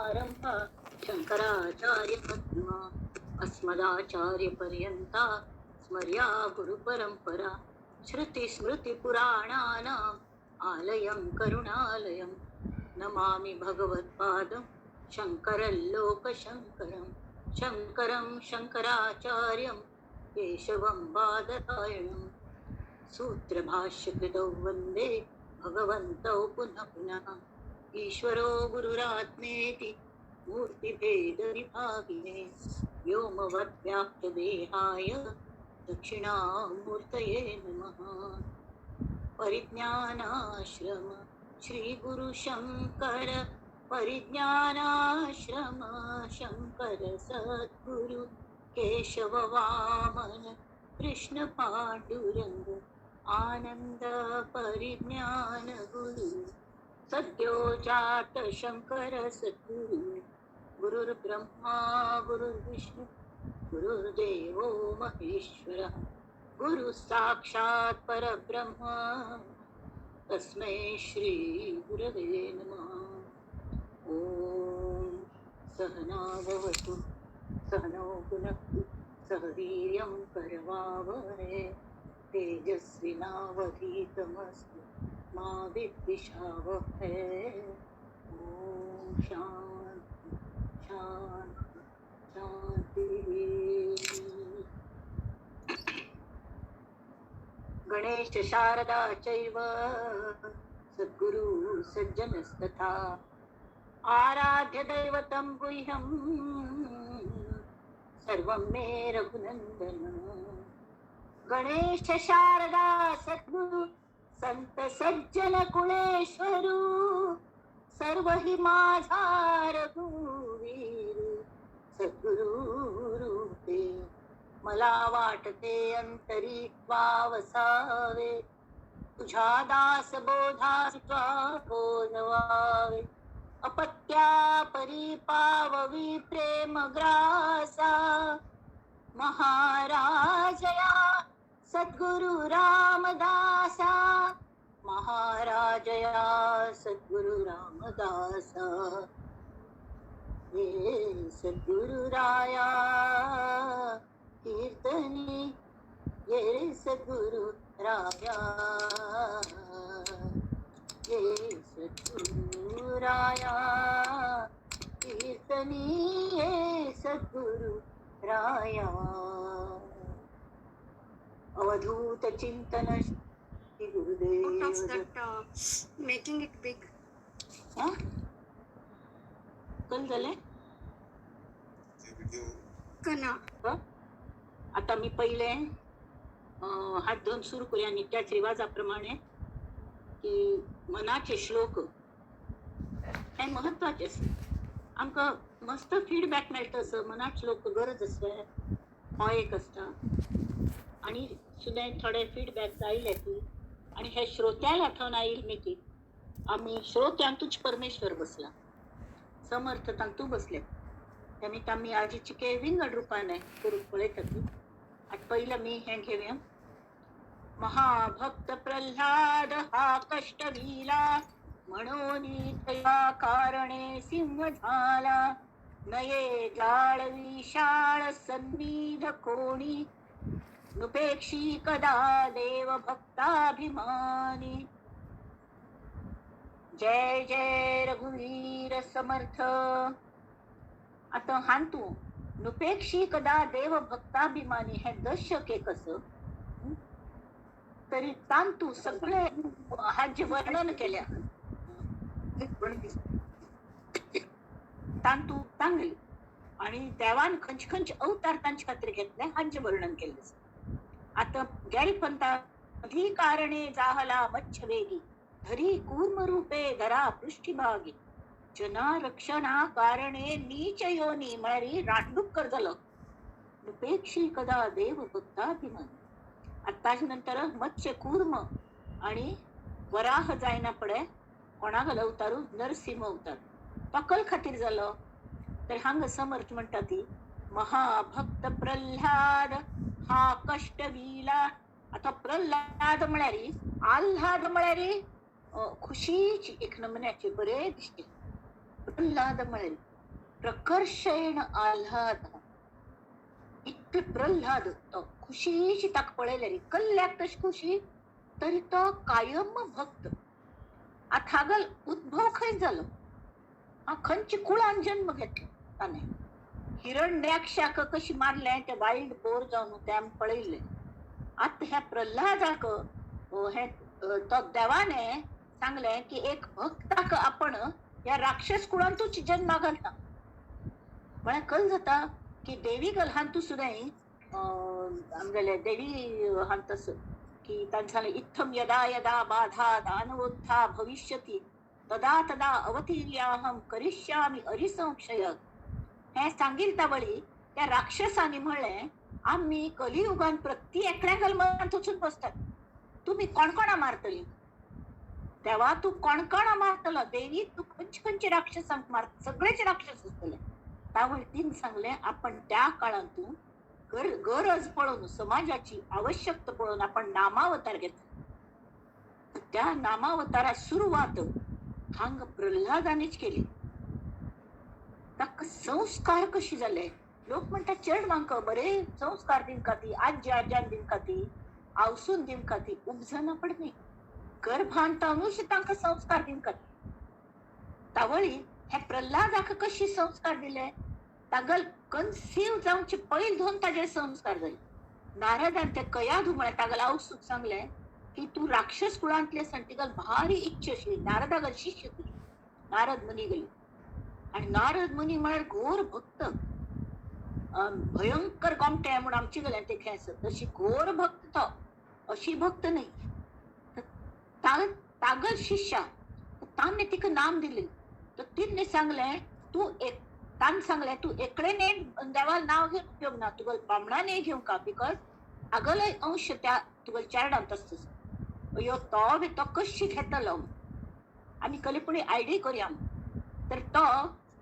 सदाशिवसमारम्भा शङ्कराचार्यमध्यमा अस्मदाचार्यपर्यन्ता स्मर्या गुरुपरम्परा। श्रुतिस्मृतिपुराणानाम् आलयं करुणालयं नमामि भगवत्पादं शङ्करलोकशङ्करं शङ्करं शङ्कराचार्यं केशवं बादरायणं। सूत्रभाष्यकृतौ वन्दे भगवन्तौ पुनः पुनः। ईश्वरो गुरुरात्मेति मूर्तिभेदविभागिने व्योमवद्व्याप्तदेहाय दक्षिणामूर्तये नमः। परिज्ञानाश्रम श्री गुरु शंकर परिज्ञानाश्रम शंकर सद्गुरु केशव वामन कृष्ण पांडुरंग आनंद परिज्ञान गुरु सद्यो जात शंकर सद्गुरु। गुरुर्ब्रह्मा गुरुर्विष्णु गुरुर्देवो महेश्वरः गुरु साक्षात् परब्रह्म तस्मै श्री गुरवे नमः। ॐ सहना भवतु सहनौ भुनक्तु सह वीर्यं करवावहै तेजस्विनावधीतमस्तु मा विद्विषावहै। ॐ शांति शांति शांती। गणेश शारदा चैव सद्गुरु सज्जनस्तथा आराध्य दैवतं गुह्यं सर्वं मे रघुनंदन। गणेश शारदा सद्गुरु संत सज्जन कुळेश्वरू सर्व हि माझा रघुवीर सद्गुरु रूपे। मला वाटते अंतरी वावसावे तुझ्या दास बोधास बोधवावे। अपत्या परी पाववी प्रेम ग्रासा महाराजया सद्गुरु रामदासा महाराजया सद्गुरु रामदासा। हे सद्गुरु राया कीर्तनी ये सद्गुरु राया ये सद्गुरु राया कीर्तनी ये सद्गुरु राया। अवधूत चिंतन Shri Gurudev. Out of that making it big. हा? कल झाले कना हं? आता मी पहिले हात धुवून सुरू करूया आणि त्याच रिवाजाप्रमाणे की मनाचे श्लोक हे महत्वाचे आसता. आमकां मस्त फिडबॅक मेळटा असो मनात श्लोक गरज आसता हो एक आसता आणि सुद्दां थोडे फिडबॅक आयले की आणि हे श्रोत्याक आठवण आयल मी की आमी श्रोत्यांतूच परमेश्वर बसला समर्थ तांतू बसले त्यामी आमी आजीची विंगड रुपान करूंक पळयता ती. आतां पयलें मी हें घेवया. महाभक्त प्रल्हाद हा कष्टवीला म्हणून तया कारणे सिंह झाला। नये जाळ विशाळ सन्निध कोणी नुपेक्षी कदा देव भक्ताभिमानी। जय जय रघुवीर समर्थ। आता हांतू नुपेक्षी कदा देव भक्ताभिमानी हे दशक एक असं तरी तांतू सगळे हाजे वर्णन केल्या तांतू तांगली आणि देवान खंच खंच अवतार तांचे खातीर घेतले हांचे वर्णन केल्लें आसा. आतां गेल पंथा कारणे जाहला मच्छवेगी धरी कूर्म रूपे धरा पृष्ठभागी जना रक्षणा कारणे नीच योनी म्हळ्यार रानडुक्कर जालो। उपेक्षी कदा देव भक्ताभिमानी. आतां ताजे नंतर मत्स्य कूर्म आणि वराह जायना पडे कोणाक अवतारू नरसिंह अवतार पकल खातीर जालो. तर हांगा समर्थ म्हणटा ती महाभक्त प्रल्हाद हा कष्टवीला. आतां प्रल्हाद म्हळ्यार आल्हाद म्हळ्यार खुशीची एक नमुन्याची बरे दिसते प्रल्हाद म्हळ्यार. प्रकर्षेण आल्हाद. इतले प्रल्हाद तो खुशीशी ताका पळयले रे, कल्ल्याक तशी खुशी, तरी तो कायम भक्त. आतां हागल उद्भव खंय जालो, खंयच्या कुळान जन्म घेतलो ताणें? हिरण्याक्षाक कशी मारलें ते वायल्ड बोर जावन तें आमी पळयल्लें. आतां ह्या प्रल्हादाक हे तो देवाने सांगलें की एक भक्ताक आपण ह्या राक्षस कुळांतूच जन्मा घालता. म्हळ्यार कल जाता की देवी गलहांतू सुद्दां आमगेले देवी हांतस की तांणी सांगलें इत्थम यदा यदा बाधा दानवोत्था भविष्यति तदा तदा अवतीर्याहं करिष्यामि अरिसंक्षय. हें सांगील तावळी त्या राक्षसांनी म्हणलें आमी कलियुगान प्रति एकल्या गलमनांत वचून बसतात, तुमी कोणकोणा मारतली? देवा तूं कोणकोणा मारतलो, देवी तूं खंयचे खंयचे राक्षसांक मारत, सगळेच राक्षस आसतले. तावळ तीन सांगलें आपण त्या काळांतून गरज पळोवन, समाजाची आवश्यकता पळोवन आपण नामावतार घेतला. त्या नामावतारा सुरवात हांगा प्रल्हादानेच केली. ताका संस्कार कशी जाले? लोक म्हणटा चेडवांक बरे संस्कार दिवंका ती आजी आज्यान दिवंका ती आवसून दिवंका ती, उपजना पडली गर्भांतानूच तांकां संस्कार दिवंका. तावळी हे प्रल्हादाक कशी संस्कार दिले? तागल कन्सीव जावचे पयल धरून ताजेर संस्कार जाले. नारदान ते कयाधू म्हळ्यार तागल आवसूक सांगलें की तूं राक्षस कुळांतले आसा तिगल भारी इच्छा आशिल्ली. नारदागल शिष्य तुजी नारद मुनी गेली. आनी नारद मुनी म्हळ्यार घोर भक्त, भयंकर गोमटे म्हूण आमचे गेले ते खेळ आसत तशी घोर भक्त तो, अशी भक्त न्ही. तागल शिष्या तांणे तिका नाम दिले. तर तिने सांगलें तूं एक, तान सांगलें तूं एकले न्ही देवाल नांव घेवन उपयोग ना, तुगल बामणा न्ही घेवंक का, because आगलय अंश त्या तुगल चेरडांत आसता. अयो तो बी तो कशी घेतलो आमी कलेपुणी आयडी करुया. तर तो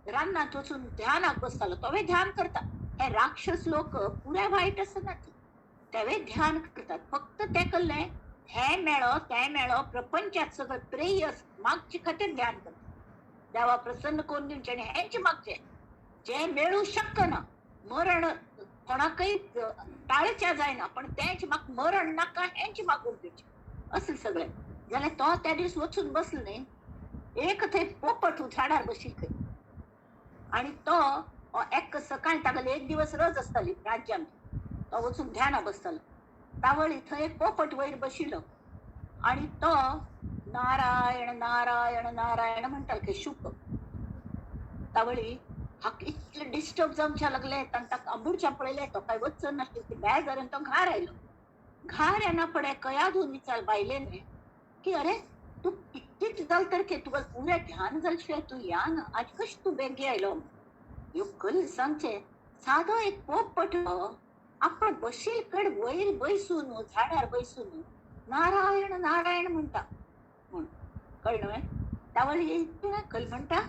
रानांत वचून ध्यानाक बसतालो, तोवे ध्यान करता. हे राक्षस लोक पुरे वायट आसना, तेवे ध्यान करतात. फक्त ते कल्ले हे मेळो ते मेळो, प्रपंचात सगळं प्रेयस मागचे खातीर ध्यान करतात. देवा प्रसन्न करून दिवचे आनी हेंच मागचे जे मेळू शकना. मरण कोणाकय टाळच्या जायना, पण तेंच म्हाका मरण नाका हेंच मागून दिवचें असलें सगळें. जाल्यार तो त्या दीस वचून बसलो न्ही, एक थंय पोपट झाडार बशील खंय. आनी तो एक सकाळी तागेलो एक दिवस रज आसताली राज्यांत, तो वचून ध्याना बसतालो. तावळी थंय एक पोपट वयर बशिल्लो आनी तो नारायण नारायण नारायण म्हणटालो खंय शुक. तावळी हाका इतलें डिस्टर्ब जावच्या लागलें, ताणें ताका आंबुडच्या पळयलें, तो काय वचन नासलें, बेजार आनी तो घार आयलो. घार येना फुडें कयाधून विचार बायलेन की अरे तूं कितलीच जाल तर तुका पुरें ध्यान जाल शिवाय तूं या ना, आज कशें तूं बेगी आयलो? ह्यो कल सांगचें सादो एक पोपट आपण बशील कड वयर बैसून झाडार बैसून नारायण नारायण म्हणटा म्हूण कळ्ळें न्हय? तावळी कल म्हणटा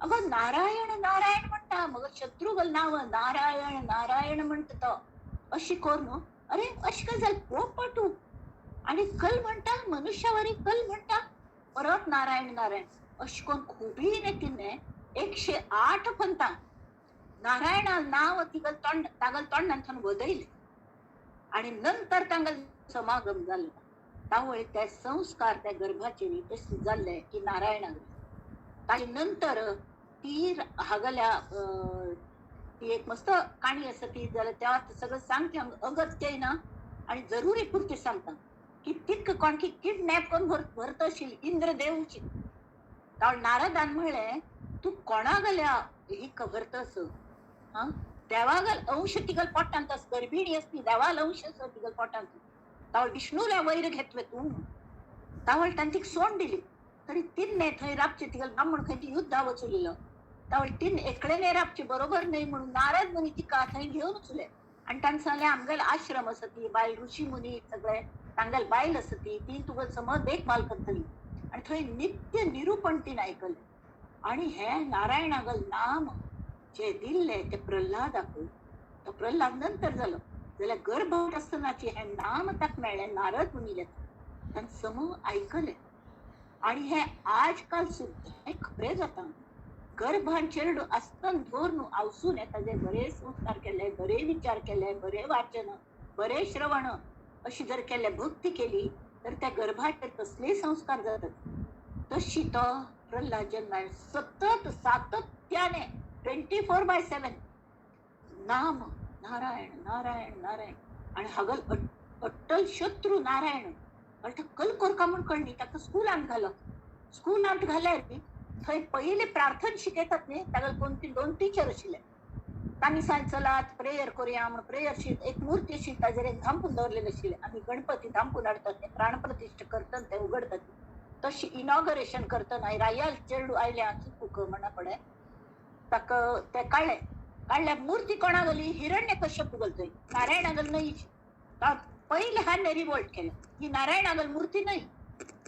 अगो नारायण नारायण म्हणटा, मगो शत्रुगल नांव नारायण नारायण म्हणटा तो, अशी करून अरे अशें कशें जालें पोपटू. आनी कल म्हणटा मनुष्यावरी कल म्हणटा परत नारायण नारायण अशें करून खुबी तिणें 108 पंता नारायणा नांव तिगल तोंड तागल तोंडांतल्यान वदयलें. आनी नंतर तांगल समागम जालो. तावळ ते संस्कार त्या गर्भाचेर तशें जाल्ले की नारायणाक. ताजे नंतर ती हागल्या ती एक मस्त काणी आसा ती जाल्यार त्या सगळं सांगते अगत्य ना आनी जरुरी पुरती सांगता की तिका कोणकी किडनॅप करून व्हरता आशिल्ली इंद्रदेवची. तावळ नारदान म्हणलें तूं कोणा गेल्या ही व्हरतस? हा देवागल अंश तिगल पोटांत आस, गर्भिणी आसती, देवाल अंश आसा तिगल पोटांत. तावळ विष्णूला वैर घेतवे तूं. तावळ ताणें तिका सोड दिली. तरी तिन्ने थंय राबचे तिगल ब्राह्मण खंय ती युद्धा वचुलेलो. तावळ तीन एकडेने राबचे बरोबर न्हय म्हणून नारद मुनी तिका थंय घेवन वचले. आनी ताणें सांगलें आमगेल आश्रम आसा ती बायल ऋषी मुनी सगळे तांगेल बायल आसा ती, ती तुका समज देखभाल करतली. आनी थंय नित्य निरूपण तिणें आयकलें. आनी हें नारायणागल नाम जे दिल्लें ते प्रल्हादाक, तो प्रल्हाद नंतर जालो जाल्यार गर्भात आसतनाची हें नाम ताका मेळ्ळें नारद मुनीलें, ताणें सम आयकलें. आनी हें आजकाल सुद्दां खरें जाता. गर्भान चेरडू आसतन धरून आवसून ताजे बरे संस्कार केले, बरे विचार केले, बरे वाचन, बरे श्रवण अशी जर केले, भक्ती केली तर त्या गर्भाचे तसले संस्कार जातात. तशी तो प्रल्हाद जन्माय सतत सातत्याने 24/7 नाम नारायण नारायण नारायण. आणि हागल अट्टल शत्रू नारायण अर्थ कल कोरका म्हूण कळ्ळी ताका स्कुलांत घालो. स्कुलांत घाल्यार थंय पयले प्रार्थना शिकयतात न्ही, ताका कोण ती दोन टिचर आशिल्ले, तांणी सांग चलात प्रेयर करूया म्हूण प्रेयर शीत एक मूर्ती आशिल्ली ताजेर एक धांपून दवरलेले आशिल्ले. आमी गणपती धांपून हाडटात ते प्राणप्रतिष्ठा करतना ते उगडतात, तशी इनॉगरेशन करतना रायाल चेडू आयल्या चिकूक म्हणा पडे ताका ते काडले. काडल्या मूर्ती कोणा घाली, हिरण्य कश्यप घालतोय, नारायणा घाल न्हय. पयले हाणें रिवोल्ट केलें ही नारायणा घाल मूर्ती न्हय,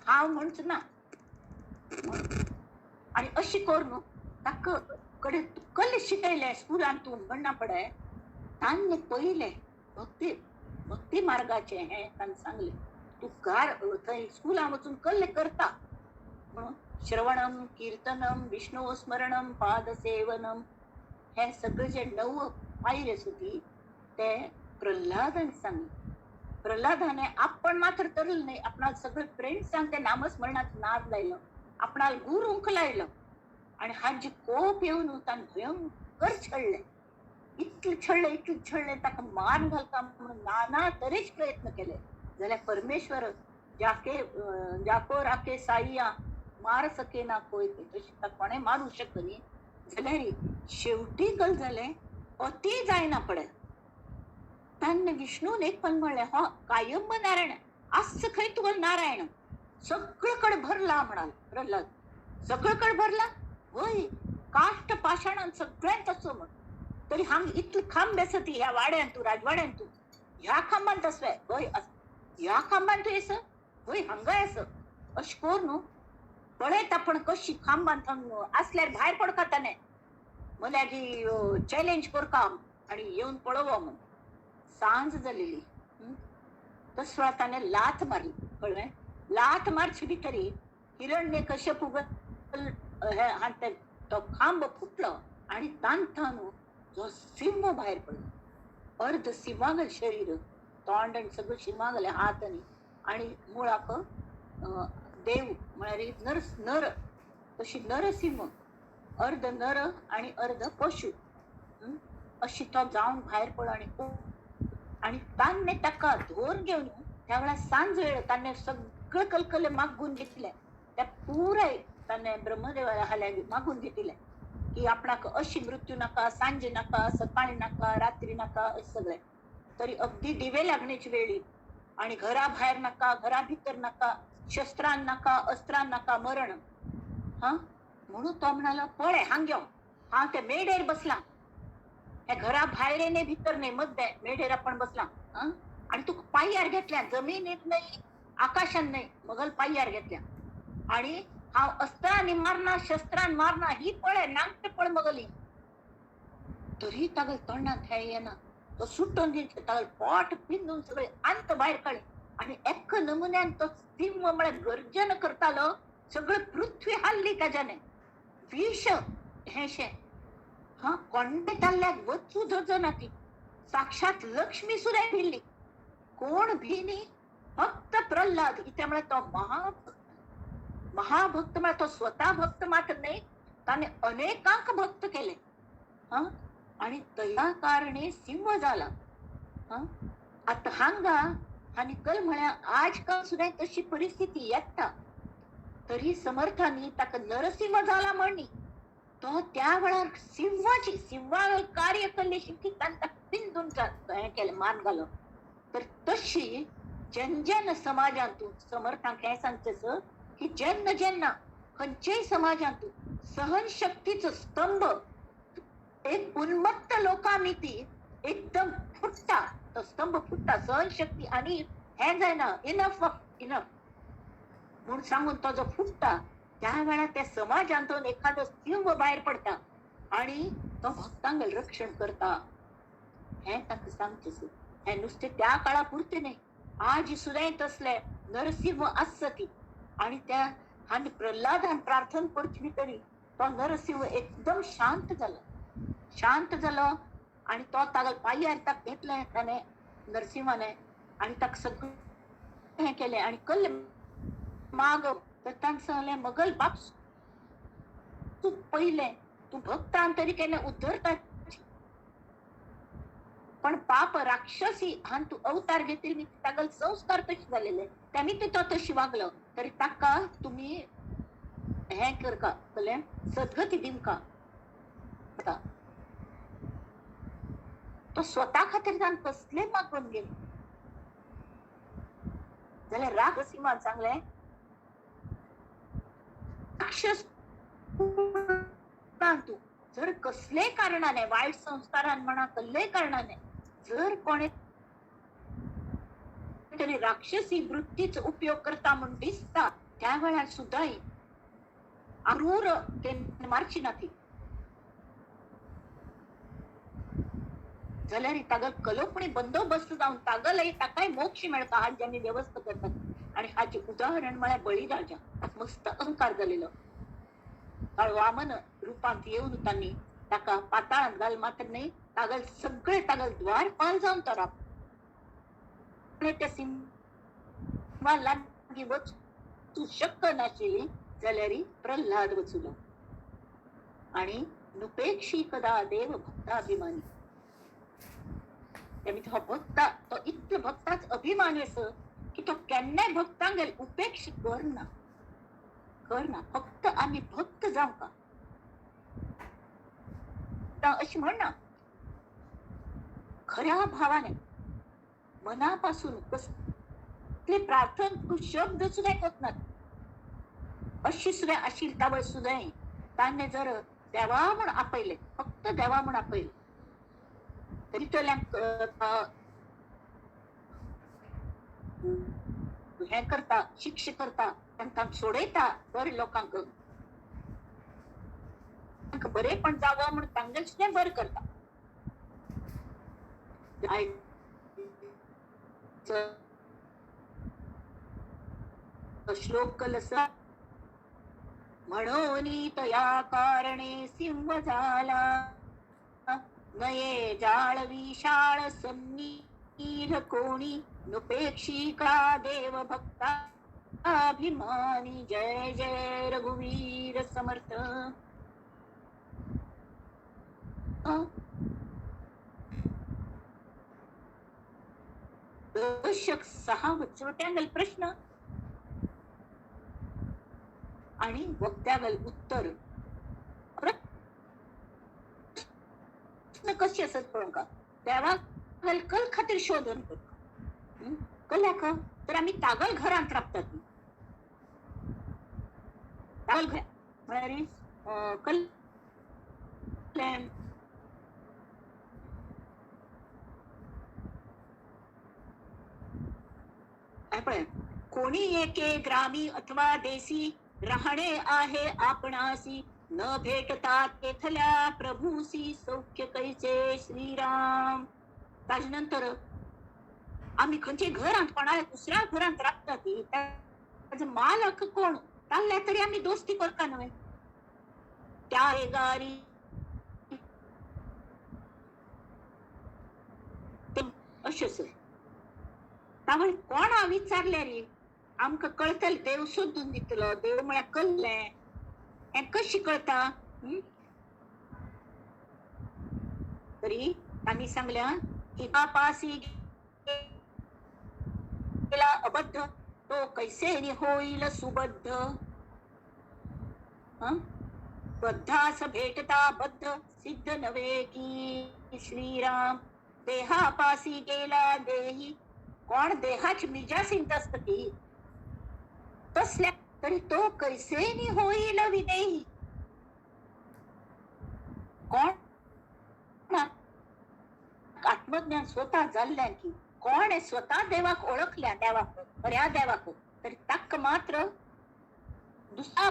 हांव म्हणच ना. आणि अशी करून ताका कडे कल शिकयले स्कुलान तूं म्हणना पडे. तांणी पयले भक्ती भक्ती मार्गाचे हे तांणी सांगले, तूं घर थंय स्कुलान वचून कल्ले करता म्हणून श्रवणम कीर्तनम विष्णु स्मरणम पादसेवनम हे सगळे जे 9 पायरे आसा ते प्रल्हादान सांगले. प्रल्हादाने आपण मात्र तरल नाही, आपणाला सगळे फ्रेंड्स ते नामस्मरणात नाद लायलो, आपणाला गुरूंक लायलो आणि हाजी कोप येवन ताणें भयंकर छळले, इतले छळले इतले छळले ताका मार घालता म्हणून नाना तरेचे प्रयत्न केले. जाल्यार परमेश्वर जाके जाको राखे साईया मार सके ना कोय, तशी ताका कोणें मारूं शकनी. जाल्यार शेवटी कल जालें अती जायना पडे. ताणें विष्णून एक पण म्हणलें, हो कायम नारायण आस खंय तुका नारायण सगळीकडे भरला म्हणाल प्रल्हाद, सगळीकडे भरला होय, काष्ट पाषाणान सगळ्यांत असो म्हण. तरी हांग इतले खांब आसा ती ह्या वाड्यान तूं राजवाड्यान तूं ह्या खांबान तसवे हय, ह्या खांबान तूं येस हय, हांगाय आस. अशें कर न्हू पळयत आपण कशी खांबान थंग आसल्यार भायर पडका ताणें म्हळ्यार की चॅलेंज करका आणि येवन पळोवो म्हण. सांज जालेली तसो ताणें लाथ मारली, कळ्ळें? लाथ मारची भितरी हिरण्य कश्यप हे तो खांब फुटलो आणि तांतान जो सिंह भायर पडलो. अर्ध सिंहागल शरीर, तोंड आनी सगळं सिंहागले हात आनी मुळाक देव म्हळ्यार नर नर तशी नरसिंह, अर्ध नर आणि अर्ध पशु अशी तो जावन भायर पडलो. आणि आणि तान्ने ताका धोर घेवन त्या वेळार सांज वेळ ताणें सगळं कलकले मागून घेतले, त्या पुराय ताणें ब्रह्मदेवाल्या हाल्या मागून घेतले की आपणाक अशी मृत्यू नाका, सांजे नाका, सकाळी नाका, रात्री नाका, अशें सगळें. तरी अगदी दिवे लागण्याची वेळी आणि घरा भायर नाका, घरा भितर नाका, शस्त्रान नाका, अस्त्रान नाका, मरण हा म्हणून तो म्हणाला पळय हांग यो, हांव ते मेडेर बसला, हे घरा भायर नाही भितर नाही, मध्य मेढेर आपण बसला आणि तू पाय्यार घेतल्या, जमिनीत नाही आकाशात नाही, मगल पाय्यार घेतल्या आणि हांव अस्त्रान मारना शस्त्रान मारना ही पळय नांगटे पळ मगली. तरी तागल तोंडांत हे येना, तो सुटून दिसले तागल पोट पिंदून सगळे अंत भायर काडले आणि एक नमुन्यान तो सिंह म्हळ्यार गर्जन करतालो, सगळे पृथ्वी हाल्ली ताज्याने, विष हेशें हा कोणते ताल्ल्याक वचू धजना ती, साक्षात लक्ष्मी सुद्धा भिल्ली, कोण भिनी फक्त प्रल्हाद. इथे म्हळ्यार तो महाभक्त, महाभक्त म्हळ्यार तो स्वतः भक्त मात्र नाही, ताणे अनेकांक भक्त केले हा आणि तया कारणे सिंह झाला. हा आता हांगा आनी कल म्हळ्यार आजकाल सुद्धा तशी परिस्थिती येता, तरी समर्थांनी ताका नरसिंह झाला म्हणली तो त्या वेळार सिंहाची सिंहा कार्य केल्ले शिकी तांकां पिंदून हें केलें, मान घालो. तर तशी जेन्ना जेन्ना समाजांतू समर्थांक हें सांगचें की जेन्ना जेन्ना खंयच्याय समाजांतू सहनशक्तीचो स्तंभ एक उन्मत्त लोकांनी एकदम फुट्टा, तो स्तंभ फुट्टा, सहनशक्ती आणि हें जायना, इनफ इनफ म्हणून सांगून तो जो फुट्टा त्या वेळार त्या समाजांतून एखादो सिंह भायर पडटा आणि तो भक्तांक रक्षण करता. हें तांकां सांगचें. हें नुस्तें त्या काळा पुरतें न्ही, आज सुद्दां तसले नरसिंह आसता ती. आणि त्या आनी प्रल्हादान प्रार्थना करची भितरी तो नरसिंह एकदम शांत जालो. शांत जालो आणि तो तागल पांयार ताका घेतलें ताणें नरसिंहाने आनी ताका सगळें हें केलें आनी कल्ले माग. तर ताणें सांगलें मगल बाप तूं पयलें तूं भक्तान तरी केन्ना उद्धरता, पण पाप राक्षसी हान तूं अवतार घेतली मी तागल संस्कार तशे जालेले त्यामी ते तो तशी वागलो तरी ताका तुमी हें करका कळ्ळें सद्गती दिवका. तो स्वता खातीर ताणें कसलें मागून गेले जाल्यार राग सिंहान सांगलें राक्षस तूं जर कसले कारणाने वायट संस्कारान म्हणा कसले कारणाने जर कोणे तरी राक्षसी वृत्तीचो उपयोग करता म्हूण दिसता त्या वेळार सुद्दां क्रूर ते मारची ना ती जाल्यार तागल कलोपणी बंदोबस्त जावन तागल ताकाय मोक्ष मेळटा हाजी आमी व्यवस्था करतात. आनी हाचें उदाहरण म्हळ्यार बळीराजा. मस्त अहंकार जालेलो वामन रुपांत येवन तांणी ताका पाताळांत घाल मात्र न्हय तागल सगळे तागल द्वारपाल जावन तो रावता. त्या सिंहा लागीं वचूं शक्य नाशिल्ली जाल्यार प्रल्हाद वचुलो. आनी नुपेक्षी कदा देव भक्ताभिमानी. तो भक्ता तो इतलो भक्ताच अभिमानी आसा की तो केन्नाय भक्तांगेर उपेक्षा करना करना. फक्त आमी भक्त जावंका अशी म्हणना, खऱ्या भावाने मनापासून कसले प्रार्थना तू शब्द सुद्दां आयकत अशी सुद्दां आशिल्ली तावळ सुद्दां ताणें जर देवा म्हूण आपयलें, फक्त देवा म्हूण आपयलें तरी तल्यांक हें करता, शिक्षा करता, तांकां सोडयता बरें लोकांक बरेंपण जावं म्हूण तांगेलें सुद्दां बरें करता. श्लोक कलसा म्हणून तया कारणे सिंह झाला नये जाळ विशाळ सन्नीर कोणी नुपेक्षी का देव भक्ता अभिमानी. जय जय रघुवीर समर्थ. दशक 6 श्रोत्यांगल प्रश्न आणि वक्त्यागल उत्तर. प्रश्न कशी असत पळोवंका देवाक कल खातीर शोधन करता कल्याक तर आमी तागल घरांत राबतात. तागल घर म्हळ्यार कल पळय कोणी एके ग्रामी अथवा देसी राहणे आहे आपणासी न भेटता तेथल्या प्रभूसी सौख्य कैसे श्रीराम. ताजे नंतर आमी खंयचे घरांत कोणा दुसऱ्या घरांत राबता ती ताजो मालक कोण ताल्ल्या तरी आमी दोस्ती करता न्हय. त्या गारी अशें सर तावळ कोणा विचारले रे आमकां कळटलें देव सोदून दितलो. देव म्हळ्यार कल्लें हें कशी कळता? तरी तांणी सांगल्या की पासी गेला अबद्ध तो कैसे होईल सुबद्ध. बद्धास भेटता बद्ध सिद्ध नव्हे की श्रीराम. देहापासी गेला देही कोण देहाची मिजासींत आसता ती तसल्या तरी तो कैसे होईल विदेही. कोण आत्मज्ञान स्वतः जाल्ल्यान की कोण स्वतः देवाक ओळखल्या देवाक खऱ्या देवाक तरी ताका मात्र दुसरा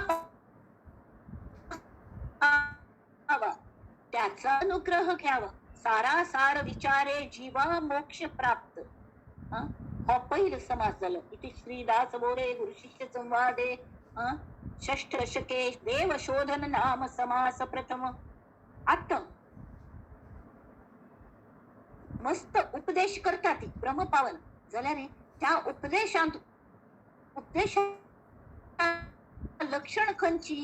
त्याचा अनुग्रह घ्यावा. सारा सार विचारे जीवा मोक्ष प्राप्त. हो पहिलो समाज जालो. इति श्रीदास बोरे गुरु शिष्य संवादे. षष्ठ दशके देव शोधन नाम समास प्रथम. आतां मस्त उपदेश करता ती ब्रह्मपावन जाल्यार त्या उपदेशांत उपदेश लक्षण खंयची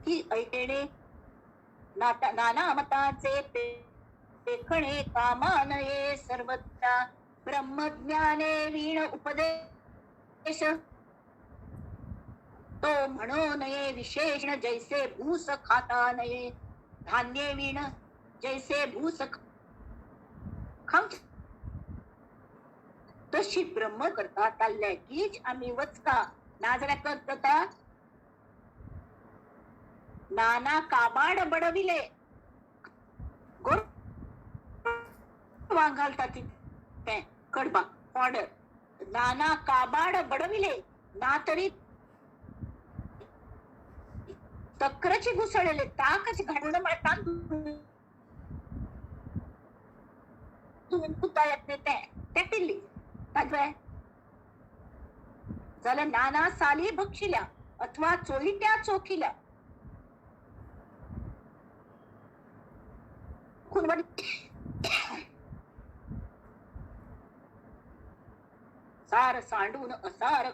की ऐकणे नाना मताचे पेखणे कामानये सर्वत्र ब्रह्मज्ञाने वीण उपदेश तो म्हणो नये विशेष जैसे भूस खाता नये धान्ये वीण जैसे भूस खावचे तशी ब्रह्म करता ताल्ल्याकीच आमी वचका नाजाल्यार करता नाना काबाड बडविले गोरवां घालता ते कडबा ऑर्डर नाना काबाड बडविले ना तरी तक्रची घुसळले ताकच घालून तांदूळ पुता येत ते ते पिल्ली ताजवे जाल्यार नाना साली भक्षिल्या अथवा चोईट्या चोखिल्या सार सांडून असार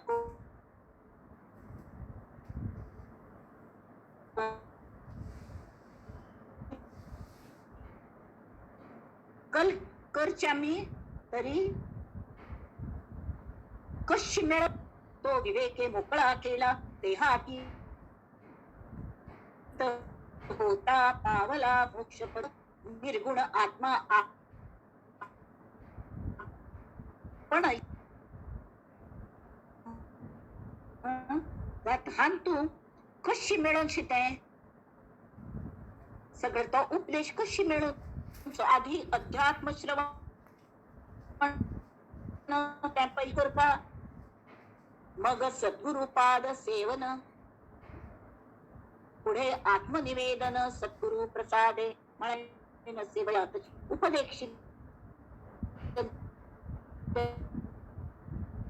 कल करच्या मी तरी कशी मेळ तो विवेके मोकळा केला देहाती होता पावला मोक्षपद निर्गुण आत्मा पण तू कशी मेळोन शिते सगळं तो उपदेश कशी मेळून आधी अध्यात्म श्रवण पै करपा मग सद्गुरुपाद सेवन पुढे आत्मनिवेदन सद्गुरु प्रसादे उपदेश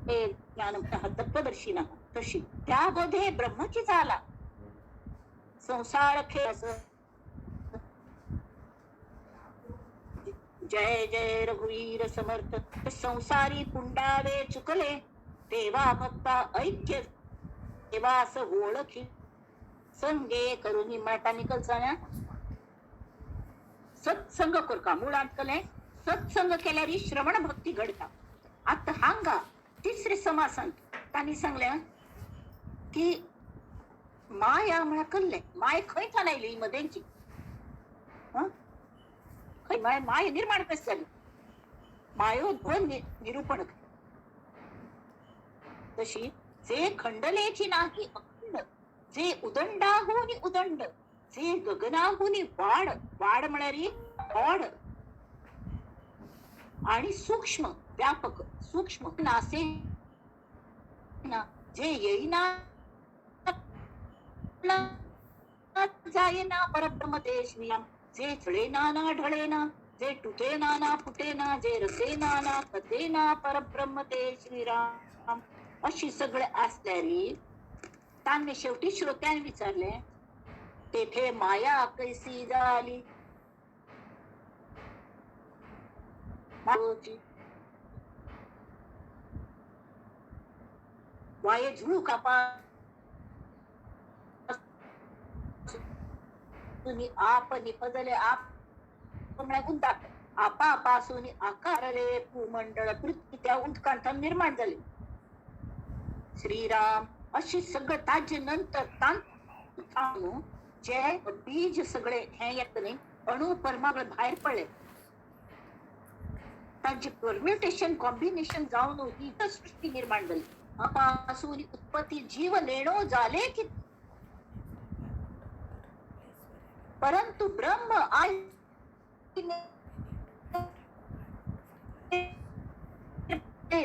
ज्ञान तत्वदर्शी ना तशी त्या बोधे ब्रह्मची झाला संसार खेळ. जय जय रघुवीर समर्थ. संसारी पुंडावे चुकले देवा भक्ता ऐक्य देवास ओळखी संगे करून माता निकलचा ना सत्संग करका मुळांत कले सत्संग केल्यार श्रवण भक्ती घडता. आता हांगा तिसरे समासांत तांणी सांगले की माया म्हळ्यार कल्ले माय खंय थान आयली मदेंची खंय माय माय निर्माण कशी जाली मायोद्भव निरूपण तशी जे खंडलेची नाही अखंड जे उदंडाहून उदंड जे गगनाहून वाड वाड म्हळ्यार वाड आणि सूक्ष्म व्यापक सूक्ष्म नासे ना जे येईना जायना परब्रह्म ते श्रीराम जे झळेना ना ढळेना जे तुटे ना ना फुटे ना जे रसे ना ना कथे ना परब्रह्म ते श्रीराम अशी सगळे असल्यारी तांनी शेवटी श्रोत्याने विचारले तेथे माया कैसी झाली वाये झुळू कापा तुम्ही आप निपजले आप म्हळ्यार उदक आपापासून आकारले भूमंडळ पृथ्वी त्या उदकांत निर्माण झाले श्रीराम अशी सगळं ताजे नंतर तांतू जे बीज सगळे हे येत न्ही अणु परमाणु भायर पडले तांचे परम्युटेशन कॉम्बिनेशन जावन ही सृष्टी निर्माण झाली. आपासून उत्पत्ती जीव लेणो झाले की परंतु ब्रह्म I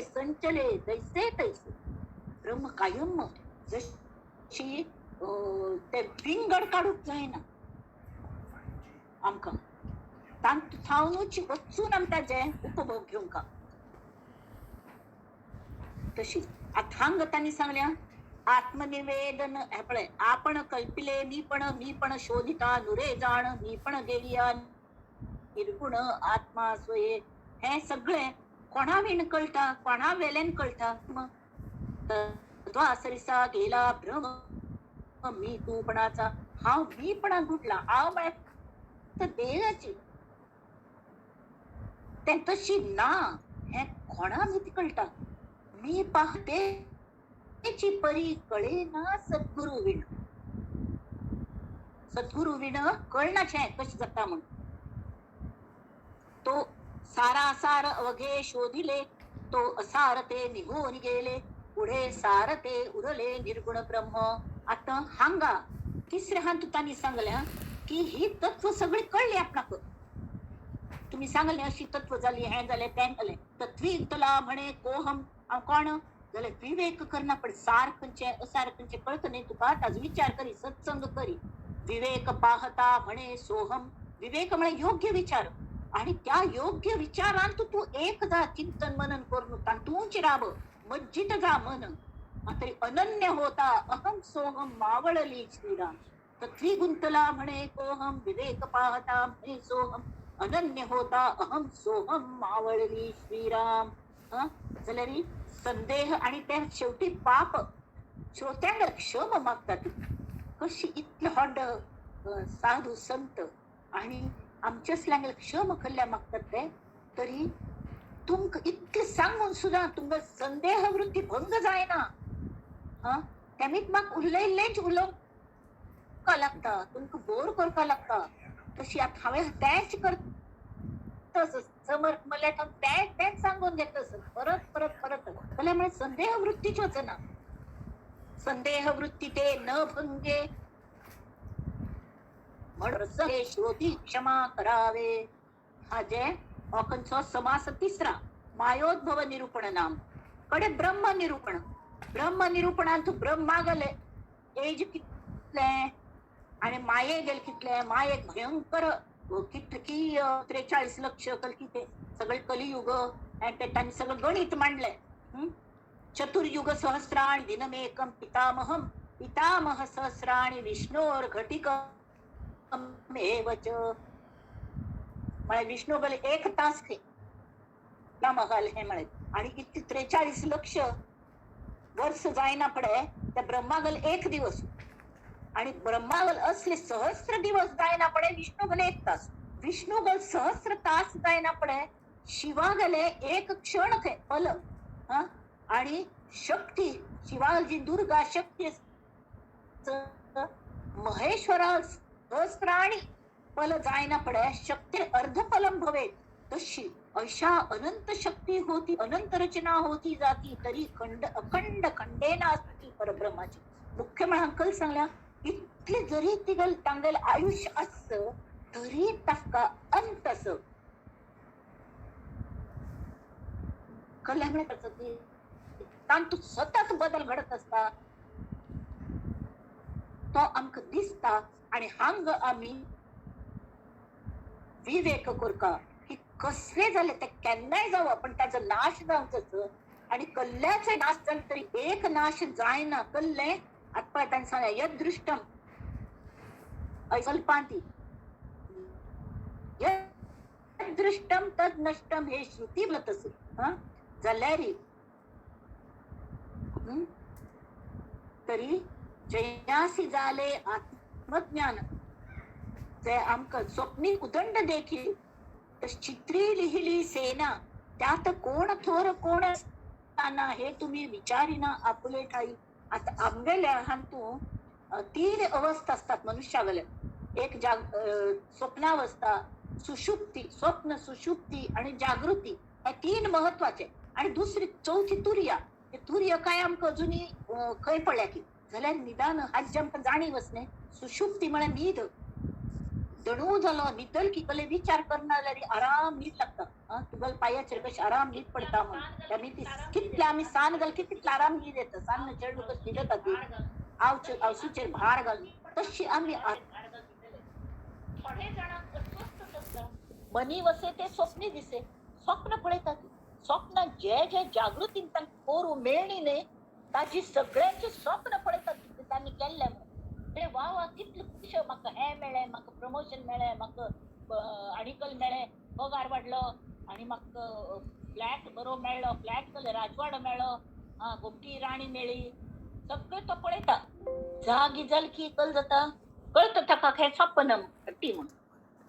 संचले जैसे तैसे ब्रह्म कायम जशी ते विंगड काडूंक जायना आमकां तांतू थावनूच वचून आमकां जे उपभोग घेवंक तशी आतां हांगा तांणी सांगल्या आत्मनिवेदन हे पळय, आपण कल्पिले मी पण, मी पण शोधिता नुरे जाण, मी पण गेलिया निर्गुण आत्मा सोये. हे सगळे कोणा वीण कळटा, कोणा वेल्यान कळटा? तत्वासरिसा गेला भ्रम मी तूपणाचा. हांव मीपणा गुटला, हांव म्हळ्यार देहाची तें तशी ना हें कोणा भितर कळटा? मी पाहतेची परी कळे ना सद्गुरू विण. सद्गुरू विण कळनाचें कशें जाता म्हूण. तो सारासार अवघे शोधिले, तो असार ते निघून गेले, पुढे सार ते उरले निर्गुण ब्रह्म. आतां हांगा तिसऱ्या हातूंत तांणी सांगलें की ही तत्व सगळी कळ्ळी आपणाक. तुम्ही सांगले अशी तत्व जाली, हें जालें तें जालें. तत्वी तुला म्हणे कोहम, हांव कोण जाल्यार विवेक करना पण सार खंयचें असार खंयचें कळत न्ही तुका, ताजो विचार करी, सत्संग करी. विवेक पाहता म्हणे सोहम. विवेक म्हळ्यार योग्य विचार, आणि त्या योग्य विचारांत तू एक जा, चिंतन मनन करून तातूंच राब, मज्जित जा मन, तरी अनन्य होता अहम सोहम मावळली श्रीराम. तत्वी गुंतला म्हणे कोहम, विवेक पाहता म्हणे सोहम, अनन्य होता अहम सोहम मावळली श्रीराम. जाल्यार संदेह आणि ते शेवटी पाप श्रोत्यांक क्षम मागतात. कशी इतले होड साधू संत आणि आमच्याच लागले क्षम कल्ल्या मागतात ते, तरी तुमकां इतलें सांगून सुद्दां तुमकां संदेह वृत्ती भंग जायना. हा, तेमीच म्हाका उलयल्लेंच उलोवंक लागता, तुमकां बोर करपाक लागता. तशी आतां हांवें तेंच करता, समर्थ म्हणल्यार हांव तेंच तेंच सांगून घेता परत परत परत. जाल्यार म्हळ्यार संदेह वृत्तीच वचना. संदेह वृत्ती ते न भंगे, म्हण श्रोती क्षमा करावे. हाजे हो खंयचो समास तिसरा, मायोद्भव निरूपण नाम. कडे ब्रह्म निरूपण. ब्रह्म निरूपणांत ब्रह्मा गेले एज कितलें आणि माये गेले कितले, मायेक भयंकर कितले की 43 लक्ष कल कितें सगळे कलियुग आणि ते तांणी सगळं गणित मांडलें. चतुर्युग सहस्राणि दिनमेकं पितामहं, पितामह सहस्राणि विष्णोर घटिकम एव च. म्हळ्यार विष्णू गेले एक तास खंय पितामहाल हें म्हळें. आणि इतले 43 लक्ष वर्स जायना पडे त्या ब्रह्मागल एक दिवस, आणि ब्रह्मागल असले सहस्र दिवस जायना पडे विष्णू गेले एक तास, विष्णू गल सहस्र तास जायना पडे शिवा गेले एक क्षण खंय पल. हा, आणि शक्ती शिवा जी दुर्गा शक्ती महेश्वरा सहस्राणी पल जायना पडे शक्ती अर्धपलम भवेत तशी अशा अनंत शक्ती होती, अनंत रचना होती जाती, तरी खंड अखंड खंडेना असती परब्रह्माची. मुख्य म्हळ्यार अंकल सांगल्या इतले जरी तिगल तांगेल आयुष्य आस तरी ताका अंत आस. कळ्ळें म्हळ्यार तातूंत सतत बदल घडत आसता, तो आमकां दिसता. आणि हांग आमी विवेक करता की कसले जाले ते केन्नाय जावं पण ताजो नाश जावचो. आणि कल्ल्याचे नाश जाले तरी एक नाश जायना. कल्ले आतां पळय ताणें सांगलें यदृष्टम कल्पांती यदृष्टम तद नष्टम हे श्रुती म्हणत असे. जाल्यार तरी जयासी जाले आत्मज्ञान ते आमकां स्वप्नी उदंड देखील चित्री लिहिली सेना त्यात कोण थोर कोण असताना हे तुम्ही विचारिना आपुले ठाई. आता आमगेल्या हातूंत तीन अवस्था असतात मनुष्यागेले. एक स्वप्नावस्था, सुषुप्ती, स्वप्न सुषुप्ती आणि जागृती, हे तीन महत्वाचे. आणि दुसरी चौथी तुर्या. तुर्य काय आमकां अजुनूय खंय पडल्या की जाल्यार निदान हाजी आमकां जाणीव आस न्ही. सुषुप्ती म्हळ्यार न्हीद, दणू जालो न्हिदल की कसले विचार करना जाल्यार आराम न्हीद लागता. तुगेल्या पांयाचेर कशें आराम न्हीद पडटा म्हूण आमी ती कितले आमी सान घाल की तितले आराम न्हीद येता. सान चेडूं कशें न्हिदता ती आवसूचेर भार घालून, तशी आमी मनी वसे ते स्वप्नी दिसे. स्वप्न पळयतात, स्वप्न जे जे जागृतीन तांकां करूं मेळ्ळी न्ही ताजी सगळ्यांचे स्वप्न पळयतात तांणी केल्लें म्हणून. ते वा वा कितले खूश, म्हाका हें मेळ्ळें, म्हाका प्रमोशन मेळ्ळें, म्हाका आर्टिकल मेळ्ळें, पगार वाडलो आनी म्हाका फ्लॅट बरो मेळ्ळो, फ्लॅट कसलो राजवाडो मेळ्ळो, गोमटी राणी मेळ्ळी, सगळें तो पळयता. जागी जाली की कल जाता, कळटा ताका हें सपन फटी म्हणून.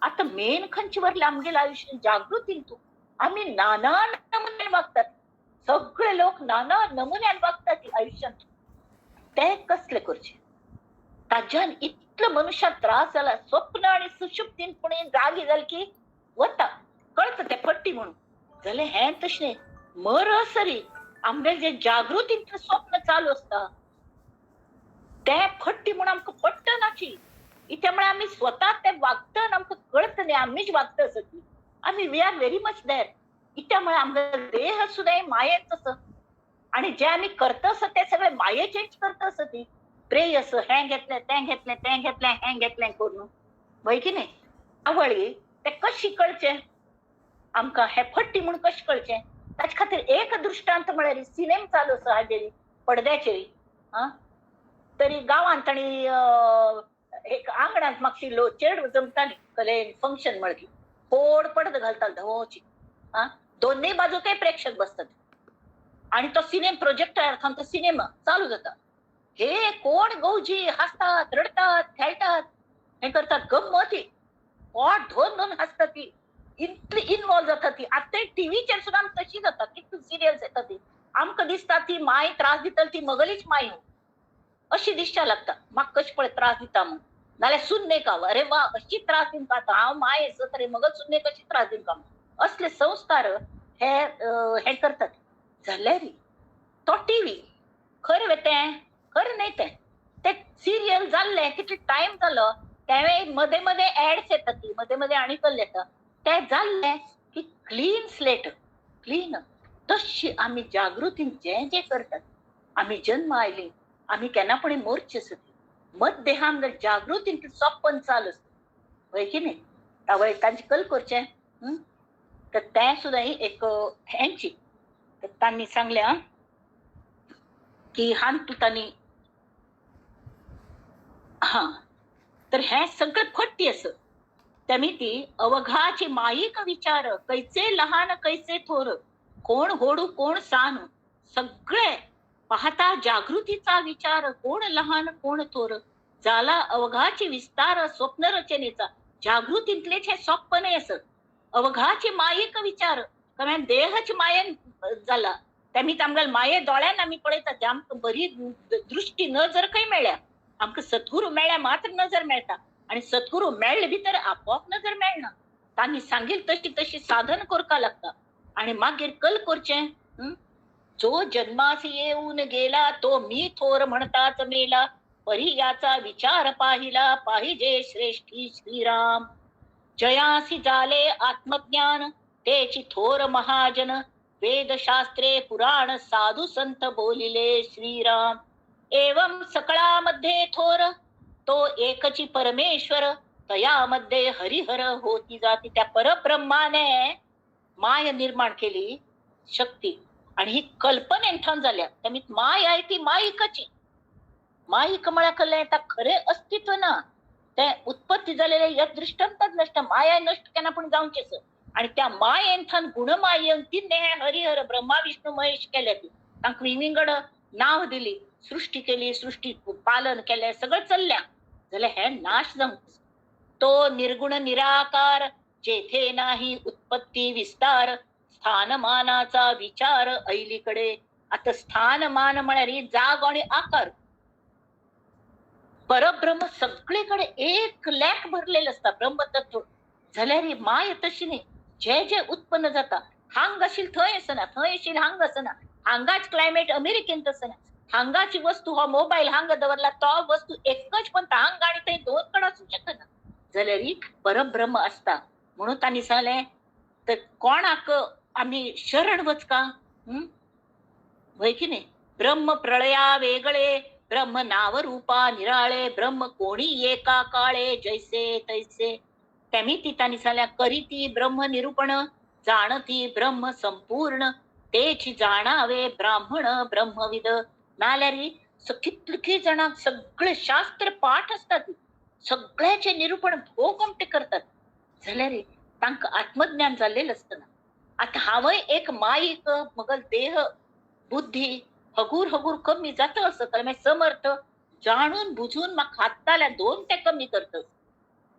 आतां मेन खंयचे वरलें आमगेलें आयुश्य जागृतीन तूं आमी नाना नमुन्यान वागतात, सगळे लोक नाना नमुन्यान वागतात आयुश्यांत. ते कसले करचे? ताज्यान इतलो मनुष्याक त्रास जाला. स्वप्न आनी सुषुप्तीन पूण जागी जाली की वता, कळटा ते फट्टी म्हणून. जाल्यार हें तशें न्ही, मरसरी आमगेलें जे जागृतींतलें स्वप्न चालू आसता ते फट्टी म्हणून आमकां पट्टनाची. इत्या म्हळ्यार आमी स्वता ते वागता आमकां कळत न्ही, आमीच वागता सगळीं, आमी we are very much there. इत्या म्हळ्यार आमगेलो देह सुद्दां मायेच आसा आनी जे आमी करता आसा ते सगळे मायेचेच करता आसा. ती प्रेयस हें घेतलें तें घेतलें तें घेतलें हें घेतलें करून वय की न्ही. आवळी ते कशी कळचें आमकां, हें फट्टी म्हूण कशें कळचें? ताचे खातीर एक दृश्टांत म्हळ्यार सिनेम चालू आसा हाजेर पडद्याचेर. आं तरी गांवांत तांणी एक आंगणांत मातशी लो चेड जमताली कले फंक्शन म्हळ्यार फोड पडदो घालताले धवोची. आं दोनूय बाजूकय प्रेक्षक बसतात आनी तो सिनेम प्रोजेक्टर तो सिनेमा चालू जाता. हे कोण गौजी हासतात, रडतात, खेळटात, हें करतात, गंमती पोट धोन धोन हासतात ती, इतली इनवॉल्व जाता ती. आतां टीव्हीचेर सुद्दां तशी जाता, कितली सिरियल्स येता ती आमकां दिसता ती माय त्रास दितली, ती मगलीच माय अशी दिसच्या लागता. म्हाका कशें पळय त्रास दिता म्हूण, नाल्यार सुन्नेक हांव अरे वा अशी त्रास दिवंक आतां हांव माय आसा तरी मगल सुन्नेक कशी त्रास दिवंक हांव, असले संस्कार हे हे करतात. जाल्यार तो टीव्ही खरें वे तें खरें न्ही, तें ते सिरियल जाल्लें कितले टायम जालो, तें मदें मदें एड्स येता ती मदें मदें आनी कसलें येता, तें जाल्लें की क्लीन स्लेट क्लीन. तशी आमी जागृतीन जें जें करतात, आमी जन्म आयली आमी केन्ना मोरचे आसता, मत देहान जागृतीन सपन चालू आसता वय की न्ही. तावळ तांचे कल करचें तर तें सुद्दां एक हेंची. तर तांणी सांगलें की हांतू तांणी हा तर हें सगळें फट्टी आसा. तेमी ती अवघाची माईक विचार कैचे लहान कैचे थोर, कोण होडू कोण सानू, सगळे पाहता जागृतीचा विचार, कोण लहान कोण थोर, जाला अवघाची विस्तार स्वप्न रचनेचा. जागृतींतलेच हे स्वप्न आसत. अवघाची माईक विचार कम्यान देहच मायेन जाला, तेमी आमकां माये दोळ्यान आमी पळयतात, आमकां बरी दृष्टी नजर खंय मेळ्ळ्या, आमकां सद्गुरू मेळ्ळ्या मात्र नजर मेळटा, आनी सद्गुरू मेळ्ळे भितर आपोआप नजर मेळना. तांणी सांगील तशी तशी साधन करपा लागता आनी मागीर कल करचें. जो जन्मास येऊन गेला तो मी थोर म्हणताच मेला, परी याचा विचार पाहिला पाहिजे श्रेष्ठी श्रीराम. जयासी झाले आत्मज्ञान तेची थोर महाजन, वेदशास्त्रे पुराण साधू संत बोलिले श्रीराम. एवं सकळामध्ये थोर तो एकची परमेश्वर, तयामध्ये हरिहर होती जाती. त्या परब्रह्माने माय निर्माण केली शक्ती आणि ही कल्पनेन ठाण जाल्या. त्यामी माय आहे ती माईकची, माईक म्हळ्यार कसलें ता खरें अस्तित्व ना, ते उत्पत्ती जालेले यदृष्टम तद नष्ट, माया नष्ट केन्ना पूण जावचेच. आणि त्या मायेन थान गुणमायेन तिने हे हरिहर ब्रह्मा विष्णू महेश केले, ती तांकां विंगड नाव दिली, सृष्टी केली, सृष्टी पालन केलें, सगळं चल्ल्या. जाल्यार हे नाश जावंक. तो निर्गुण निराकार जेथे नाही उत्पत्ती विस्तार, स्थानमानाचा विचार ऐलीकडे. आता स्थानमान म्हळ्यार ही जाग आणि आकार. परब्रह्म सगळीकडे एक लॅक भरलेलं असता ब्रह्मतत्व. जाल्यार ही माय तशी न्ही, जे जे उत्पन्न जाता हांग आशिल्ल थंय आसना, थंय आशिल्ल हांग आसना, हांगाच क्लायमेट अमेरिकेंत आसना, हांगाची वस्तू हो मोबायल हांगा दवरला तो वस्तू एकच पण हांगा आनी थंय दोन कडेन आसूंक शकना. जाल्यार परब्रह्म आसता. म्हणून तांणी सांगलें तर कोणाक आमी शरण वचका वय की न्ही. ब्रह्म प्रळया वेगळे, ब्रह्म नाव रूपा निराळे, ब्रह्म कोणी एका काळे जैसे तैसे. तेमी ती तांणी सांगल्या करीती ब्रह्म निरूपण, जाणती ब्रह्म संपूर्ण, तेची जाणावे ब्राह्मण ब्रह्मविद. नाल्यार कितले जाणांक सगळे शास्त्र पाठ आसतात, सगळ्याचे निरूपण भोव गोमटे करतात, जाल्यार तांकां आत्मज्ञान जाल्लें आसतना. आतां हांवय एक माईक मगल देह बुद्धी हगूर हगूर कमी जाता असं कारण समर्थ जाणून बुजून म्हाका हाताल्या दोन ते कमी करतस.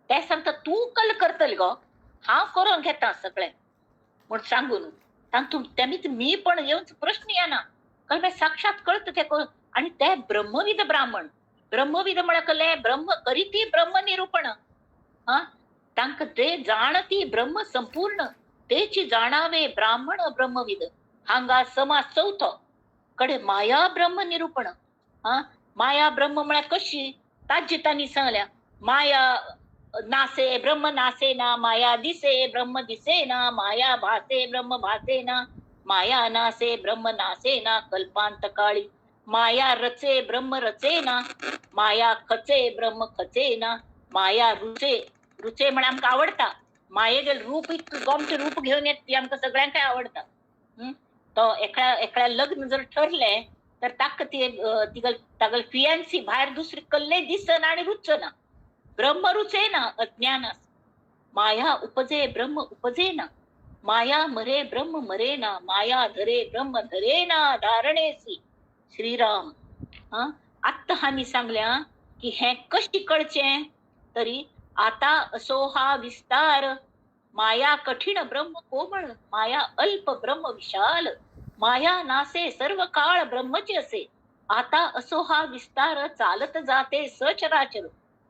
ते सांगता तूं कल करतल गो, हांव करून घेता सगळें म्हूण सांगून तातूंत तेमीच मी पण येवन प्रश्न येना, कारण साक्षात कळत ते. आणि ते ब्रह्मविद ब्राह्मण, ब्रह्मविद म्हळ्यार कले ब्रह्म करीती ब्रह्म निरूपण. हा, तांकां ते जाणती ब्रह्म संपूर्ण तेची जाणावे ब्राह्मण ब्रह्मविद. हांगा समास चौथो कडे माया ब्रह्म निरूपण. हा, माया ब्रह्म म्हळ्यार कशी ताजी तांणी सांगल्या, माया नासे ब्रह्म नासे ना, माया दिसे ब्रह्म दिसे ना, माया भासे ब्रह्म भासे ना, माया नासे ब्रह्म नासे ना कल्पांत काळी, माया रचे ब्रह्म रचे ना, माया खचे ब्रह्म खचे ना, माया रुचे. रुचे म्हळ्यार आमकां आवडटा, मायेगेल रूप इतकें गोमटें रूप घेवन येता ती आमकां सगळ्यांकय आवडटा. तो एकळ्या एकळ्या लग्न जर ठरलें तर ताका ती तागेली फियांसी भायर दुसरी कल्ले दिसना आनी रुचना. ब्रह्म रुचे ना अज्ञानास, माया उपजे ब्रह्म उपजे ना, माया मरे ब्रह्म मरे ना, माया धरे ब्रह्म धरे ना धारणेसी श्रीराम. हा, आत्तां हांणी सांगल्या की हें कशें कळचें तरी आता असो हा विस्तार, माया कठीण ब्रह्म कोमळ, माया अल्प ब्रह्म विशाल, माया नासे सर्व काळ ब्रह्मचे असे, आता असो हा विस्तार चालत जाते सचराचर,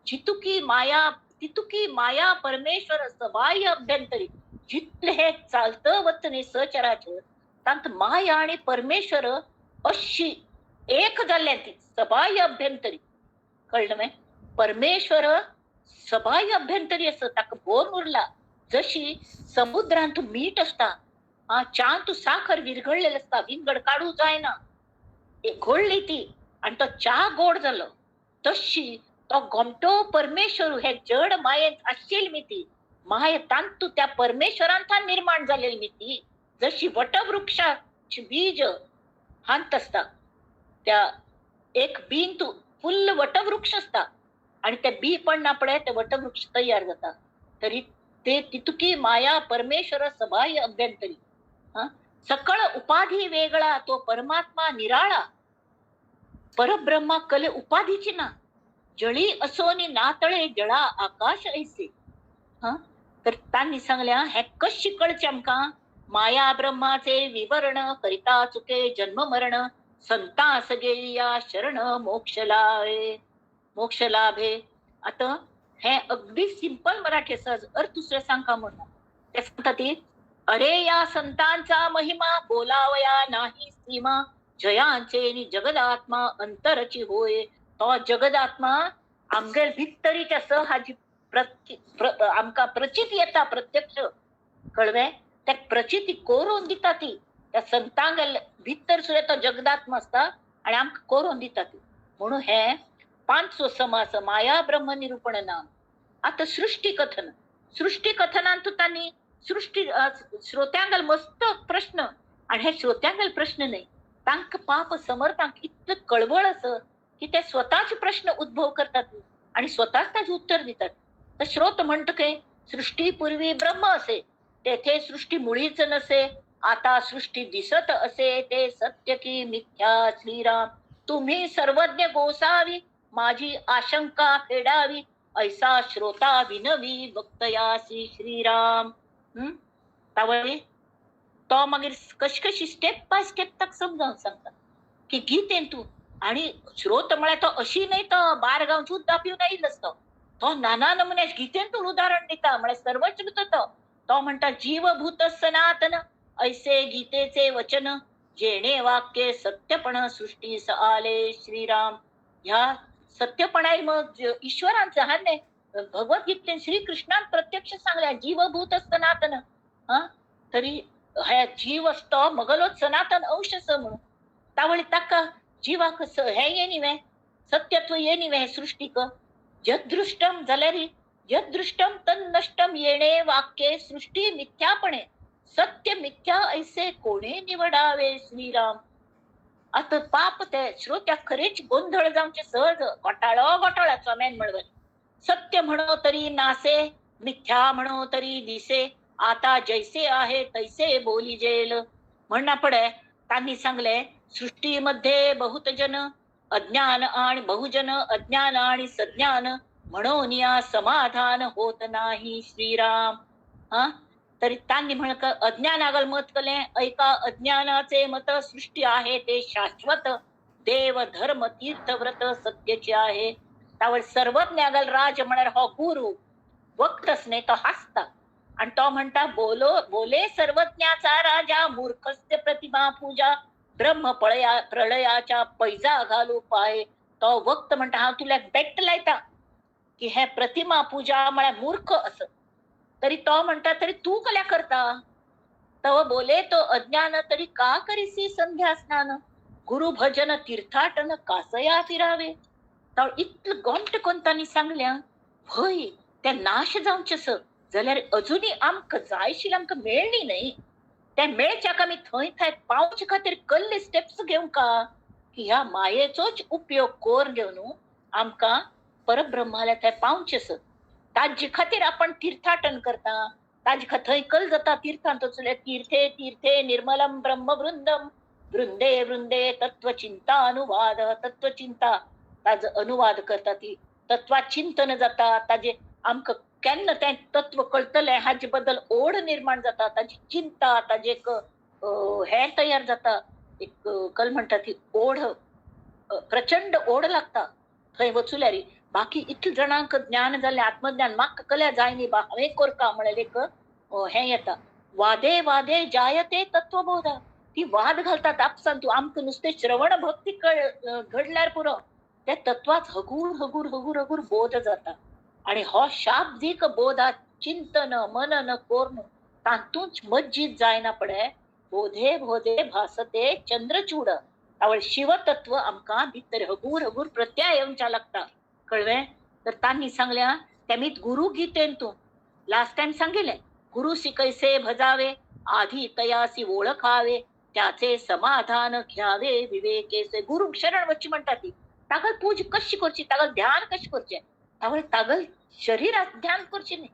जितुकी माया तितुकी माया परमेश्वर सबाह्य अभ्यंतरी. जितले हे चालतं वचने सचराचर तांत माया आणि परमेश्वर अशी एक जाल्ल्या ती सबाह्य अभ्यंतरी. कळलं मग? परमेश्वर सबाह्य अभ्यंतरी असं ताका भोर उरला. जशी समुद्रांत मीठ असता, च्यांत साखर विरघळलेली असता, विंगड काढू जायना, घोळली ती आणि तो च्या गोड जालो, तशी तो गोमटो परमेश्वर हे जड मायेंत आशिल्ली मिती, माय तांतू त्या परमेश्वरांत निर्माण जालेली मिती. जशी वटवृक्षाची बीज हांत आसता, त्या एक बीन तू फुल्ल वटवृक्ष आसता आणि ते बी पडना पळय ते वटवृक्ष तयार जाता, तरी ते तितुकी माया परमेश्वर सबाह्य अभ्यंतरी. हा, सकळ उपाधी वेगळा तो परमात्मा निराळा, परब्रह्मा कले उपाधीची ना, जळी असोनी नातळे जळा आकाश ऐसे. हा, तर तांणी सांगल्या हे कशी कळचें आमकां, माया ब्रह्माचे विवरण करिता चुके जन्म मरण, संतास गेया शरण मोक्ष लाभे मोक्ष लाभे. आता हे अगदी सिंपल मराठी सहज अर्थ दुसरे सांगा म्हणून ते सांगता ती, अरे या संतांचा महिमा बोलावया नाही सीमा, जयांचे नि जगदात्मा अंतरची होय. तो जगदात्मा आमगेल भितरीच्या स हाजी आमकां प्रचित येता प्रत्यक्ष. कळवे त्या प्रचिती कोरून दिता ती त्या संतांगेल भितर सुद्धा तो जगदात्मा आसता आणि आमकां कोरून दिता ती. म्हणून हे पांचवो समास माया ब्रह्म निरूपण नाम. आता सृष्टी कथन, सृष्टी कथनांत तांणी सृष्टी श्रोत्यांगल मस्त प्रश्न, आणि हे श्रोत्यांगल प्रश्न नाही, तांकां पाप समर्थांक इतलें कळवळ आस की ते स्वतःच प्रश्न उद्भव करतात आणि स्वतःच ताजें उत्तर दितात. तर श्रोत म्हणत काय, सृष्टीपूर्वी ब्रह्म असे, तेथे सृष्टी मुळीच नसे, आता सृष्टी दिसत असे, ते सत्य की मिथ्या श्रीराम. तुम्ही सर्वज्ञ गोसावी, माझी आशंका फेडावी, ऐसा श्रोता विनवी वक्तयासी श्रीराम. तावळी तो मागीर कशी कशी स्टेप बाय स्टेप ताका समजावन सांगता की गीतेन तूं. आणि श्रोत म्हळ्यार तो अशी न्हय तो बार गांव सुद्दां पिवन आयिल्लो आसता, तो नाना नमुन्या गीतेन तूं उदाहरण दिता, म्हळ्यार सर्वश्रुत तो. तो म्हणटा जीवभूत सनातन ऐसे गीतेचे वचन, जेणे वाक्य सत्यपण सृष्टीस आले श्रीराम. ह्या सत्यपणाय मग ईश्वरांचं हा न्हय, भगवद्गीतेन श्रीकृष्णान प्रत्यक्ष सांगल्या जीवभूत सनातन. हा, तरी हे जीव असतो मगलोच सनातन अंश अस म्हणून तावळी ताका जीवाक हे ये न्ही सत्यत्व ये न्ही हे सृष्टीक. यदृष्टम जाल्यार यदृष्टम तन्नष्टम येणे वाक्ये सृष्टी मिथ्यापणे, सत्य मिथ्या ऐसे कोणे निवडावे श्रीराम. आतां पाप ते श्रोत्याक खरेच गोंधळ जावचे सहज, घोटाळो घोटाळा चोम्यान म्हणवर. सत्य म्हणो तरी नासे, मिथ्या म्हणो तरी दिसे, आता जैसे आहे तैसे बोली जेल. म्हणना पडे तांनी सांगले सृष्टीमध्ये बहुत जन अज्ञान आणि बहुजन अज्ञान आणि सज्ञान म्हणून या समाधान होत नाही श्रीराम. हा तरी तांनी म्हणक अज्ञानागल मत कले ऐका अज्ञानाचे मत, सृष्टी आहे ते शाश्वत, देव धर्म तीर्थव्रत सत्याचे आहे. त्यावर सर्वज्ञागल राज म्हणार हो गुरु वक्तस न्ही तो हासता आणि तो म्हणता बोलो बोले सर्वज्ञाचा राजा मूर्खस्य प्रतिमा पूजा ब्रह्म पळया प्रळयाच्या पैजा घालू पाय. तो वक्त म्हणटा हांव तुला बेट लायता की हे प्रतिमा पूजा म्हळ्यार मूर्ख असं. तरी तो म्हणटा तरी तू कल्या करता. तव बोले तो अज्ञान तरी का करीसी संध्या स्नान, गुरु भजन तीर्थाटन कासया फिरावे. तो इतलं गोंट कोण तांणी सांगल्या भय ते नाश जावचें स जाल्यार अजुनूय आमकां जाय आशिल्लें आमकां मेळ्ळी न्हय. ते मेळच्याक आमी थंय थंय पावचे खातीर कसले स्टेप्स घेवंका की ह्या मायेचोच उपयोग करून घेवन आमकां परब्रह्माल्या थंय पावचें स. ताजे खातीर आपण तीर्थाटन करता, ताजे खातीर थंय कल जाता तीर्थांत वचले तीर्थे तीर्थे निर्मलम ब्रह्मवृंदम वृंदे वृंदे तत्वचिंता अनुवाद. तत्वचिंता ताजो अनुवाद करता ती तत्वाचिंतन जाता, ताजे आमकां केन्ना तें तत्व कळटलें हाजे बद्दल ओढ निर्माण जाता, ताजी चिंता ताजे एक हें तयार जाता, एक कल म्हणटा ती ओढ, प्रचंड ओढ लागता थंय वचुल्यारी. बाकी इतले जाणांक ज्ञान जालें आत्मज्ञान म्हाका कल्या जाय न्ही बा हांवें करका म्हळ्यार एक हें येता. वादे वादे जायते तत्वबोध, ती वाद घालतात आपसान. तूं आमकां नुस्तें श्रवण भक्ती घडल्यार पुरो त्या तत्वाच हगूर हगूर हगूर हगूर बोध जाता. आणि हो शाब्दीक बोधा चिंतन मनन कोर्ण तातूंच मज्जीत जायना पडे. बोधे बोधे भासते चंद्रचूड. आवळ शिवतत्व आमकां भितर हगूर हगूर प्रत्यय येवच्या लागता. कळवें? तर तांणी सांगल्या तेमीत गुरु गीतेन तूं लास्ट टायम सांगिल्लें गुरु कैसे भजावे आधी तयासी ओळखावे त्याचे समाधान घ्यावे विवेकेसे. गुरु शरण वच्ची म्हणटा ती तागल पूज कशी करची, तागल ध्यान कशें करचें. तावळ तागल शरीरात ध्यान करचें न्ही,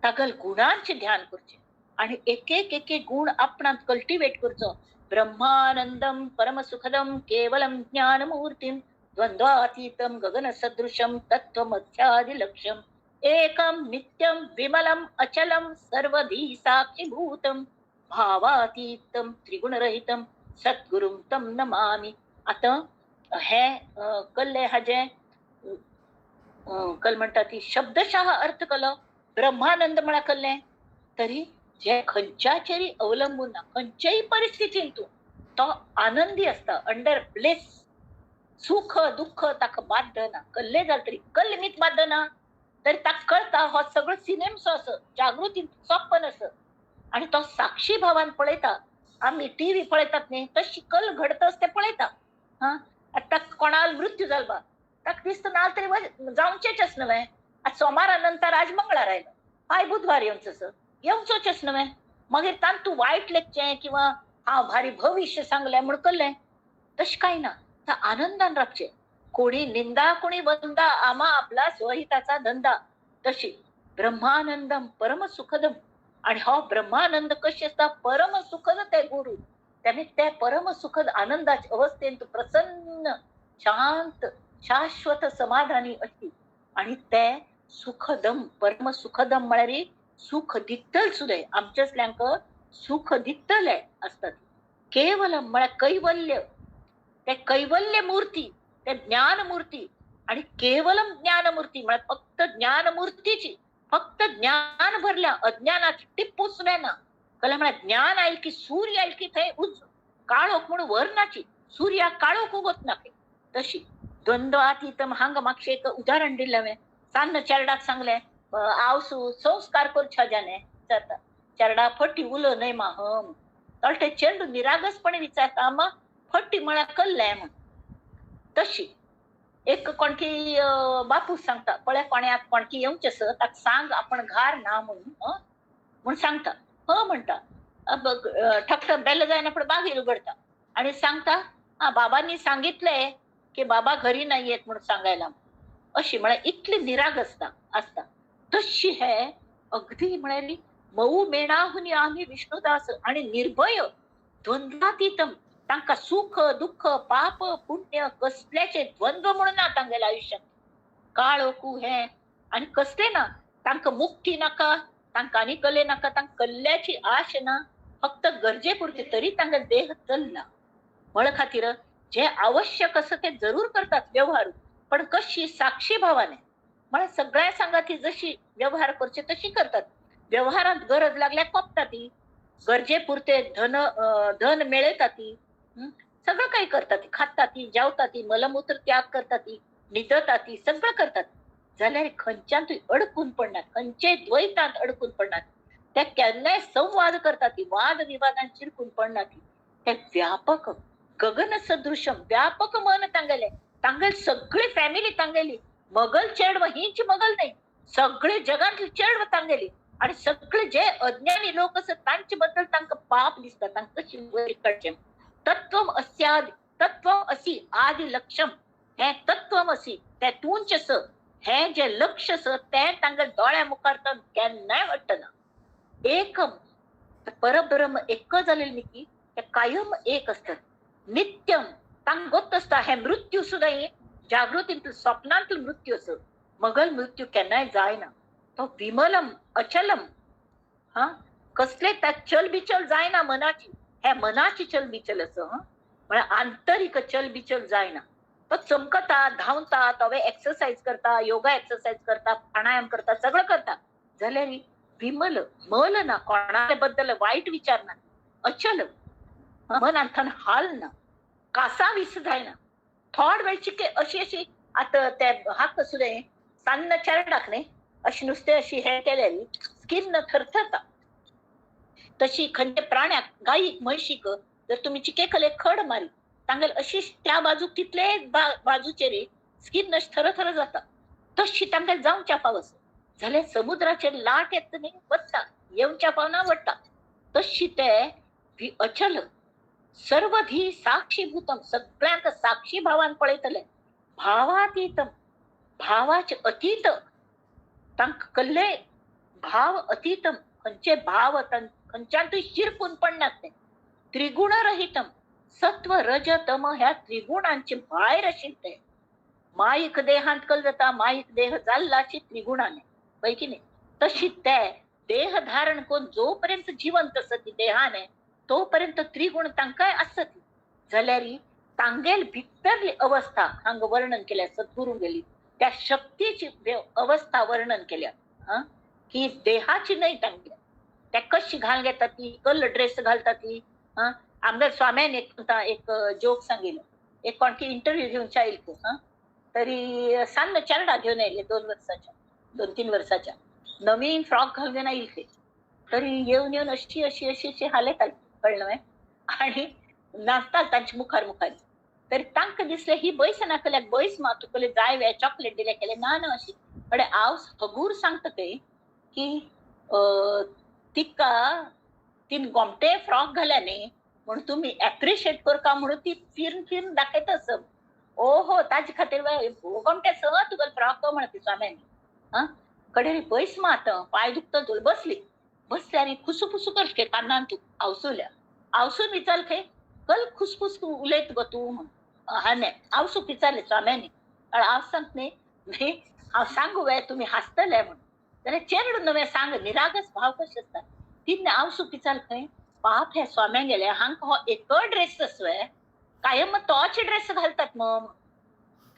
तागल गुणांचें ध्यान करचें आणि एक एक एक एक गुण आपणांत कल्टिवेट करचो. ब्रह्मानंदम परमसुखदम केवलम ज्ञानमूर्तीम द्वंद्वातीतम गगन सदृशम तत्त्वमध्यादिलक्ष्यम एकम नित्यम विमलम अचलम सर्वधी साक्षीभूतम भावातीतम त्रिगुणरहितम सद्गुरुं तम नमामि. आतां हे कल्ले हाजें कल म्हणटा ती शब्दशः अर्थ कलो ब्रह्मानंद म्हळ्यार कल्लें तरी जे खंयच्याचेरी अवलंबून ना, खंयचेय परिस्थितीन तूं तो आनंदी आसता, अंडर ब्लेस. सुख दुःख ताका बाध्य ना, कल्ले जालें तरी कल्ले मीत बाध्य ना तरी ताका कळटा हो सगळो सिनेमसो आसा, जागृतीन सपन आसा आणि तो साक्षी भावान पळयता. आमी टीव्ही पळयतात न्ही तशी कल घडता आसता तें पळयता. हा आतां कोणाल मृत्यू जालो बा ताका दिसता ना तरी जावचेच आस न्हय. आतां सोमारा नंतर आज मंगळार आयलो, फाय बुधवार येवचो येवचोच आस न्हय. मागीर तांतूं तूं वायट लेखचें किंवा हांव भारी भविश्य सांगलें म्हूण कल्लें तशें कांय ना. तर आनंदान रावचें. कोणी निंदा कोणी वंदा आमा आपला स्वहिताचा धंदा. तशी ब्रह्मानंदम परम सुखदम. आणि हो ब्रह्मानंद कशी आसता परम सुखद ते गुरु. त्याने त्या परम सुखद आनंदाच्या अवस्थेन तूं प्रसन्न शांत शाश्वत समाधानी अशी. आणि ते सुखदम परम सुखदम म्हळ्यार सुख दितल सुद्दां आमच्यासल्यांक सुख दितले आसता. केवलम म्हळ्यार कैवल्य, ते कैवल्य मूर्ती, ते ज्ञानमूर्ती. आणि केवलम ज्ञानमूर्ती म्हळ्यार फक्त ज्ञानमूर्तीची, फक्त ज्ञान भरल्या अज्ञानाची टिप्पू सुद्दां ना. कळ्ळें? म्हळ्यार ज्ञान आयल की सूर्य आयल की थंय काळोख म्हणून वरनाची, सूर्याक काळोख उगत ना. तशी द्वंद्वातीतम हांगा मातशें एक उदाहरण दिलें हांवें. सान्न चेरडाक सांगलें आवसू संस्कार करच्या जाणे जाता चेरडा फटी उलो न्हय मा हम. तळटे चेंडू निरागसपणे विचारता आमा फटी म्हळ्यार कल्लें म्हूण. तशी एक कोणकी बापूस सांगता पळय कोण्याक कोणकी येवचें आसा ताका सांग आपण घार ना म्हणून म्हूण सांगता. ह म्हणटा ठक बेल जायना फुडें बागेर उगडटा आनी सांगता हा बाबांनी सांगितलंय की बाबा घरी नाही येत म्हणून सांगायला, अशी म्हळ्यार इतली निरागसता आसता. तशी हे अगदी म्हळ्यार मऊ मेणाहुनी आम्ही विष्णुदास आणि निर्भय द्वंद्वातीतम. तांकां सुख दुःख पाप पुण्य कसल्याचे द्वंद्व म्हणून ना तांगेल्या आयुष्यात, काळोखू हे आणि कसले ना. तांकां मुक्ती नाका, तांकां आनी कले नाका, तांकां कल्ल्याची आश ना, फक्त गरजे पुरती तरी तांकां देह चलना. म्हळ खातीर जे आवश्यक आसा ते जरूर करतात व्यवहार, पण कशी साक्षी भावाने. म्हळ्यार सगळ्या सांगाती जशी व्यवहार करचे तशी करतात. व्यवहारात गरज लागल्यार कोपता ती, गरजे पुरते धन धन मेळयता ती, सगळं काही करतात, खाता ती, जेवता ती, मलमूत्र त्याग करता ती, न्हिदता ती, सगळं करतात. जाल्यार खंयच्यान अडकून पडनात, खंयचे द्वैतांत अडकून पडनात. त्या केन्नाय संवाद करतात ती, वाद विवादान चिरकून पडनात ती. ते व्यापक गगन सदृशम व्यापक मन तांगेले, तांगेली सगळी फॅमिली तांगेली, मगल चेडव हीच मगल नाही, सगळे जगांतली चेडव तांगेली. आणि सगळे जे अज्ञानी लोक आसत तांचे बद्दल तांकां पाप दिसता, तांकां कशी वयर काडचें. तत्वम अस्यादि तत्वम असी आदि लक्षम, हे तत्वम असी ते तूंच आस, हे जे लक्ष आस तें तांकां दोळ्या मुखार तर केन्नाय वाडटना. एकम परब्रह्म एक जालेले न्ही की ते कायम एक आसतात. नित्यम तांकां गोत्त आसता हे मृत्यू सुद्दां जागृतींतलो स्वप्नांतलो मृत्यू आस, मगल मृत्यू केन्नाय जायना. तो विमलम अचलम, हा कसले त्या चल बिचल जायना मनाची, हे मनाची चल बिचल आस, म्हळ्यार आंतरीक चल बिचल जायना. तो चमकता, धांवता, तवे एक्सरसाइज करता, योगा एक्सरसाइज करता, प्राणायाम करता, सगळं करता, जाल्यार विमल मल ना, कोणा बद्दल वायट विचार ना, अचल मनांतल्यान हाल ना, कासावीस जायना. थोड वेळ चिके अशी अशी आतां ते हाका सुद्दां सान्न चेरडाक न्ही अशी नुस्तें अशी हे केल्यार स्कीन थरथरता, तशी खंयच्या प्राण्याक गायीक म्हशीक जर तुमी चिके कले खड मारी तांगेल अशी त्या बाजूक तितले बाजूचेर स्कीन अशी थरथर जाता, तशी तांकां जावच्या फावस. जाल्यार समुद्राचेर लाट येता न्ही, वता येवच्या पावना वता, तशी ते अचल सर्वधी साक्षीभूतम सगळ्यांक साक्षी भावान पळयतले. भावातीतम भावाचे अतीत, तांकां कसले भाव अतीतम, खंयचे भाव खंयच्यानूय शिरकून पडनात ते. त्रिगुणरहितम सत्व रज तम ह्या त्रिगुणांचे भायर आशिल्ले ते. माईक देहांत कल जाता, माईक देह जाल्लाची त्रिगुणाने पळय की न्ही, तशी ते देह धारण करून जोपर्यंत जिवंत आसत देहाने तोपर्यंत त्रिगुण तांकांय आसत. जाल्यार तांगेल भितरली अवस्था हांगा वर्णन केल्या सद्गुरू गेली, त्या शक्तीची अवस्था वर्णन केल्या की देहाची न्हय तांगेल्या. त्या कशी घाल घेता ती, कल ड्रेस घालता ती. आमगे स्वाम्यान एक जोक सांगिल्लो, एक कोणकी इंटरव्यू घेवच्या आयलो, तरी सान्न चेरडा घेवन आयले 2 वर्साच्या 2-3 वर्साच्या नवीन फ्रॉक घालून घेवन आयले, तरी येवन येवन अशी अशी अशी अशी हालयताली, कळ्ळें न्हय, आनी नाचताल तांच्या मुखार मुखार. तरी तांकां दिसलें ही बैस नाकल्याक बैस मा तुकले जाय वे चॉकलेट दिले केले ना ना अशी. पण हांव हगूर सांगता ते की तिका तीन गोमटे फ्रॉक घाल्या न्ही म्हण तुमी एप्रिशिएट करका म्हणून ती फिरून फिरून दाखयता सब. ओहो ताजे खातीर गोमटे स तुगेलो फ्रॉक म्हणटा स्वाम्यांनी. हा कडे बैस मा आतां पांय दुखता तुला, बसली बसली आनी खुसुफुसू कर कानान तूं आवसुल्या आवसून विचार खंय कल खुसफुस उलयत गो तूं म्हण. हा न्ही आवसूक विचारलें स्वाम्यांनी, हांव सांग न्ही न्ही हांव सांगू वे तुमी हांसतले म्हण, जाल्यार चेरडू नवें सांग निरागस भाव कशें आसता. तिन्ने आवसूक विचार खंय पाप हे स्वाम्यान गेले हांकां हो एक ड्रेस आसवे कायम तोच ड्रेस घालतात मग.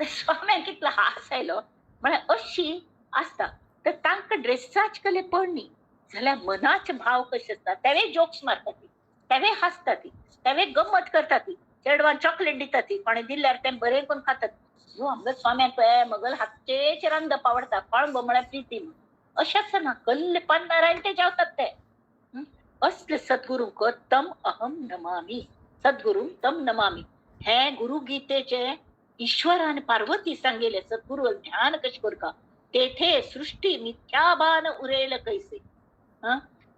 स्वाम्यान कितलो हांस आयलो म्हळ्यार अशी आसता. तर तांकां ड्रेसाच कले पडनी जाल्यार मनाचे भाव कशे आसता, तेवे जोक्स मारता ती, तेवे हांसता ती, तेवे गम्मत करता ती, चेडवान चॉकलेट दिता ती, कोणें दिल्यार तें बरें करून खातात. यो आमगे स्वाम्याक पळय मगल हातचेच रांदप आवडटा, कोण गो म्हळ्यार प्रिती अशेंच ना, कल्ले पन्नार आनी ते जेवतात ते. असले सद्गुरूंक तम अहम नमामी, सद्गुरू तम नमामी. हे गुरुगीतेचे ईश्वरान पार्वती सांगितले सद्गुरू ध्यान कशें करका, तेथे सृष्टी मिथ्याबान उरेल कैसे.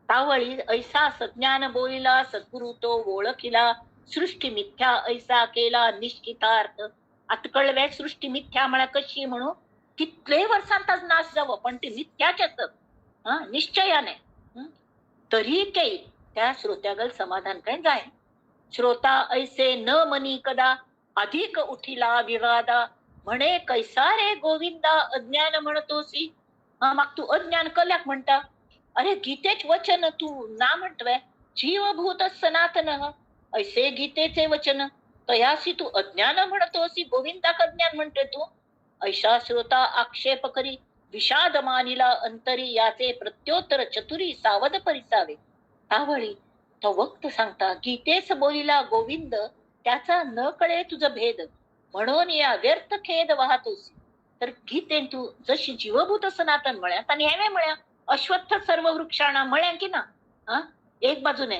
तावळी ऐसा सज्ञान बोलिला सद्गुरू तो ओळखिला, सृष्टी मिथ्या ऐसा केला निश्चितार्थ. आतां कळ्ळें सृष्टी मिथ्या म्हळ्यार कशी म्हणून? कितले वर्सां ताजो नाश जावो पण ती मिथ्याच आसत, हा निश्चयाने. तरी काही त्या श्रोत्यागल समाधान काय जाय. श्रोता ऐसे न मनी कदा अधिक उठिला विवादा, म्हणे कैसा रे गोविंदा अज्ञान म्हणतोसी. हा माग तू अज्ञान कल्याक म्हणटा? अरे गीतेच वचन तू ना म्हणतवे, जीवभूत सनातन ऐसे गीतेचे वचन, तयासी तू अज्ञान म्हणतोसी, गोविंदाक अज्ञान म्हणते तू. ऐसा श्रोता आक्षेप करी विषाद मानिला अंतरी, याचे प्रत्योत्तर चतुरी सावध परिसावे. तावळी तो वक्त सांगता गीतेच बोलिला गोविंद, त्याचा न कळे तुझं भेद, म्हणून या व्यर्थ खेद वाहतोसी. तर गीतेन तू जशी जीवभूत सनातन म्हळ्या आनी हेवें म्हळ्या अश्वत्थ सर्व वृक्षाणा म्हळ्या की ना. हा एक बाजूने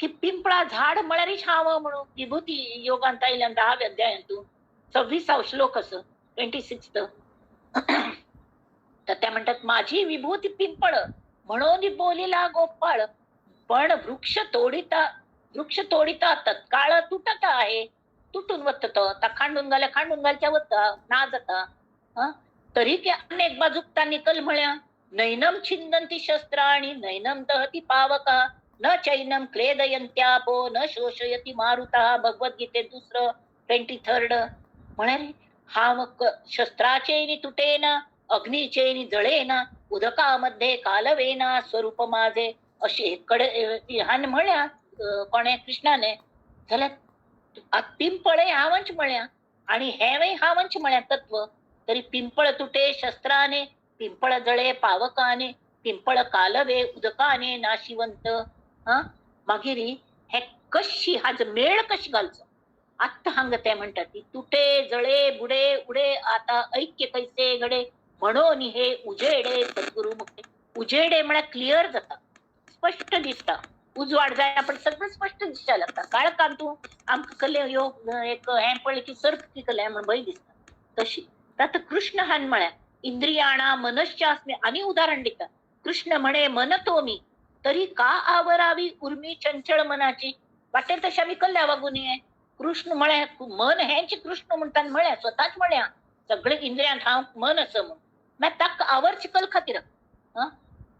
की पिंपळा झाड म्हळ्यारीच हांव म्हणून विभूती योगांत आयल्यान 10व्या अध्यायांतू 26 श्लोक असो 26. तर त्या म्हणतात माझी विभूती पिंपळ म्हणून बोलिला गोपाळ, पण वृक्ष तोडिता तत्काळ तुटत आहे, तुटून वत ता खांडून घाल्या खांडून घालच्या वता ना जाता. तरी की अनेक बाजूक तांणी कल म्हळ्या नैनम छिंदंती शस्त्राणि नैनम दहती पावका, न चैनम क्लेदयंत्यापो न शोषयती मारुता. भगवद्गीते दुसरं 23. म्हळ्यार हा शस्त्राचे तुटेना, अग्नीचे जळेना, उदकामध्ये कालवेना स्वरूप माझे. अशी एक कडे हान म्हळ्या कोणे कृष्णाने. जाल्यार पिंपळ हांवच म्हळ्या आणि हेंवय हांवच म्हळ्या तत्व. तरी पिंपळ तुटे शस्त्राने, पिंपळ जळे पावकाने, पिंपळ कालवे उदकाने नाशिवंत. हा मागीर हे कशी हाजो मेळ कशी घालचो? आत्तां हांगा ते म्हणटा ती तुटे जळे बुडे उडे आता ऐक्य कैसे घडे, म्हणून हे उजेडे सद्गुरू मुखे. उजेडे म्हळ्यार क्लियर जाता, स्पश्ट दिसता. उजवाड जाय पण सगळं स्पश्ट दिसता लागता. काळखान तूं आमकां कले ह्यो एक हें पळय की सर्प कले म्हण भंय दिसता तशी. आतां कृष्ण हान म्हळ्या इंद्रियाणा मनश्चास्मी आनी उदाहरण दिता. कृष्ण म्हणे मन तो मी, तरी का आवरावी उर्मी चंचल मनाची. वाटेल तशें आमी कल्ल्या वागून ये. कृष्ण म्हळ्या मन हेंच कृष्ण म्हणटा म्हळ्या स्वताच म्हळ्या सगळे इंद्रियांत हांव मन आसा म्हूण. मागीर ताका आवरची कल खातीर.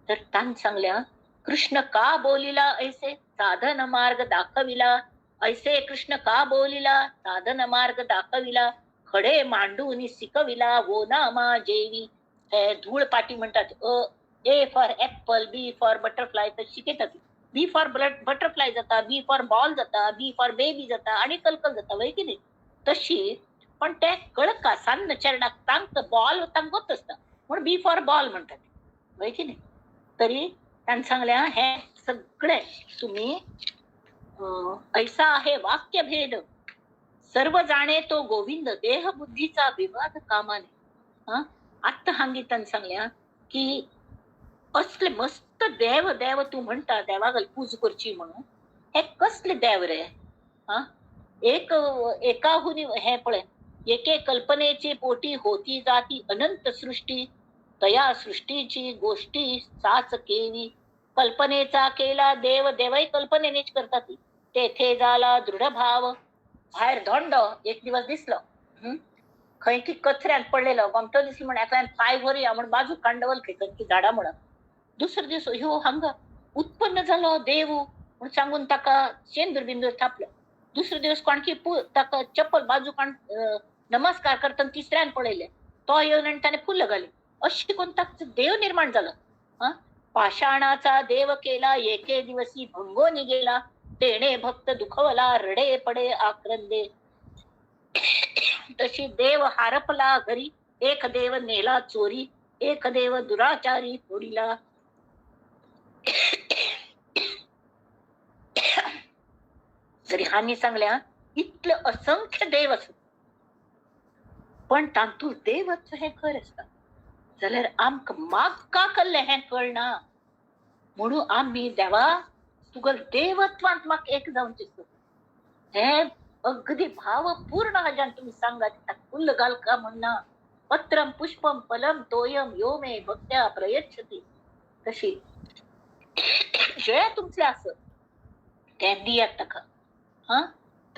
तर तांणी सांगल्या कृष्ण का बोलिला ऐसे साधन मार्ग दाखविला, ऐसे कृष्ण का बोलिला साधन मार्ग दाखविला, खडे मांडून शिकविला वो नामा जेवी. हे धूळ पाटी म्हणतात, A for apple, B for butterfly तर शिकयतात. बी फॉर बटरफ्लाय जाता, बी फॉर बॉल जाता, बी फॉर बेबी जाता आणि कलकल जाता वय की नाही तशी. पण ते कळका सान्न चेरडाक तांकां बॉल तांकां आसता म्हणून बी फॉर बॉल म्हणतात वय की नाही. तरी तांणी सांगल्या हे सगळे तुम्ही ऐसा आहे वाक्य भेद, सर्व जाणे तो गोविंद, देह बुद्धीचा विवाद कामाने. हा आत्ता हांगी तांणी सांगल्या की असले मस्त देव देव तू म्हणटा देवागल पूज करची म्हणून, हे कसले देव रे? हा एक एकाहुनी हे पळय एके कल्पनेची पोटी होती जाती अनंत सृष्टी, तया सृष्टीची गोष्टी साच केवी. कल्पनेचा केला देव, देवही कल्पनेनेच करतात. तेथे झाला दृढ भाव. भायर धोंडो एक दिवस दिसलो, खंय की कचऱ्यान पडलेलो गोमटो दिसलो म्हण एकल्यान पांय व्हरुया म्हण बाजू कांडवल खंय की झाडां म्हणून. दुसरो दीस ह्यो हांगा उत्पन्न जालो देव म्हण सांगून ताका शेंदूर बिंदूर थापलो. दुसरो दिवस कोणकी ताका चप्पल बाजू काण नमस्कार करतना तिसऱ्यान पळयलें, तो येवन आनी ताणें फुलां घाली. अशी करून ताका देव निर्माण जालो. हा पाषाणाचा देव केला एके दिवसी भंगोनी गेला, तेणे भक्त दुखवला रडे पडे आक्रंदे. तशी देव हारपला घरी, एक देव नेला चोरी, एक देव दुराचारी फोडीला. तरी हांणी सांगल्या इतले असंख्य देव आसत पण तातूंत देवत्व हें खरें आसता. जाल्यार आमकां मागका कल्लें हें कळना म्हणून आमी देवा तुगेले देवत्वांत म्हाका एक जावचें दिसता. हे अगदी भावपूर्ण हाज्यान तुमी सांगात फुल्ल घालका म्हणना. पत्रम पुष्पम फलम तोयम यो मे भक्त्या प्रयच्छती. तशी जे तुमचें आसत तें दियात ताका. हा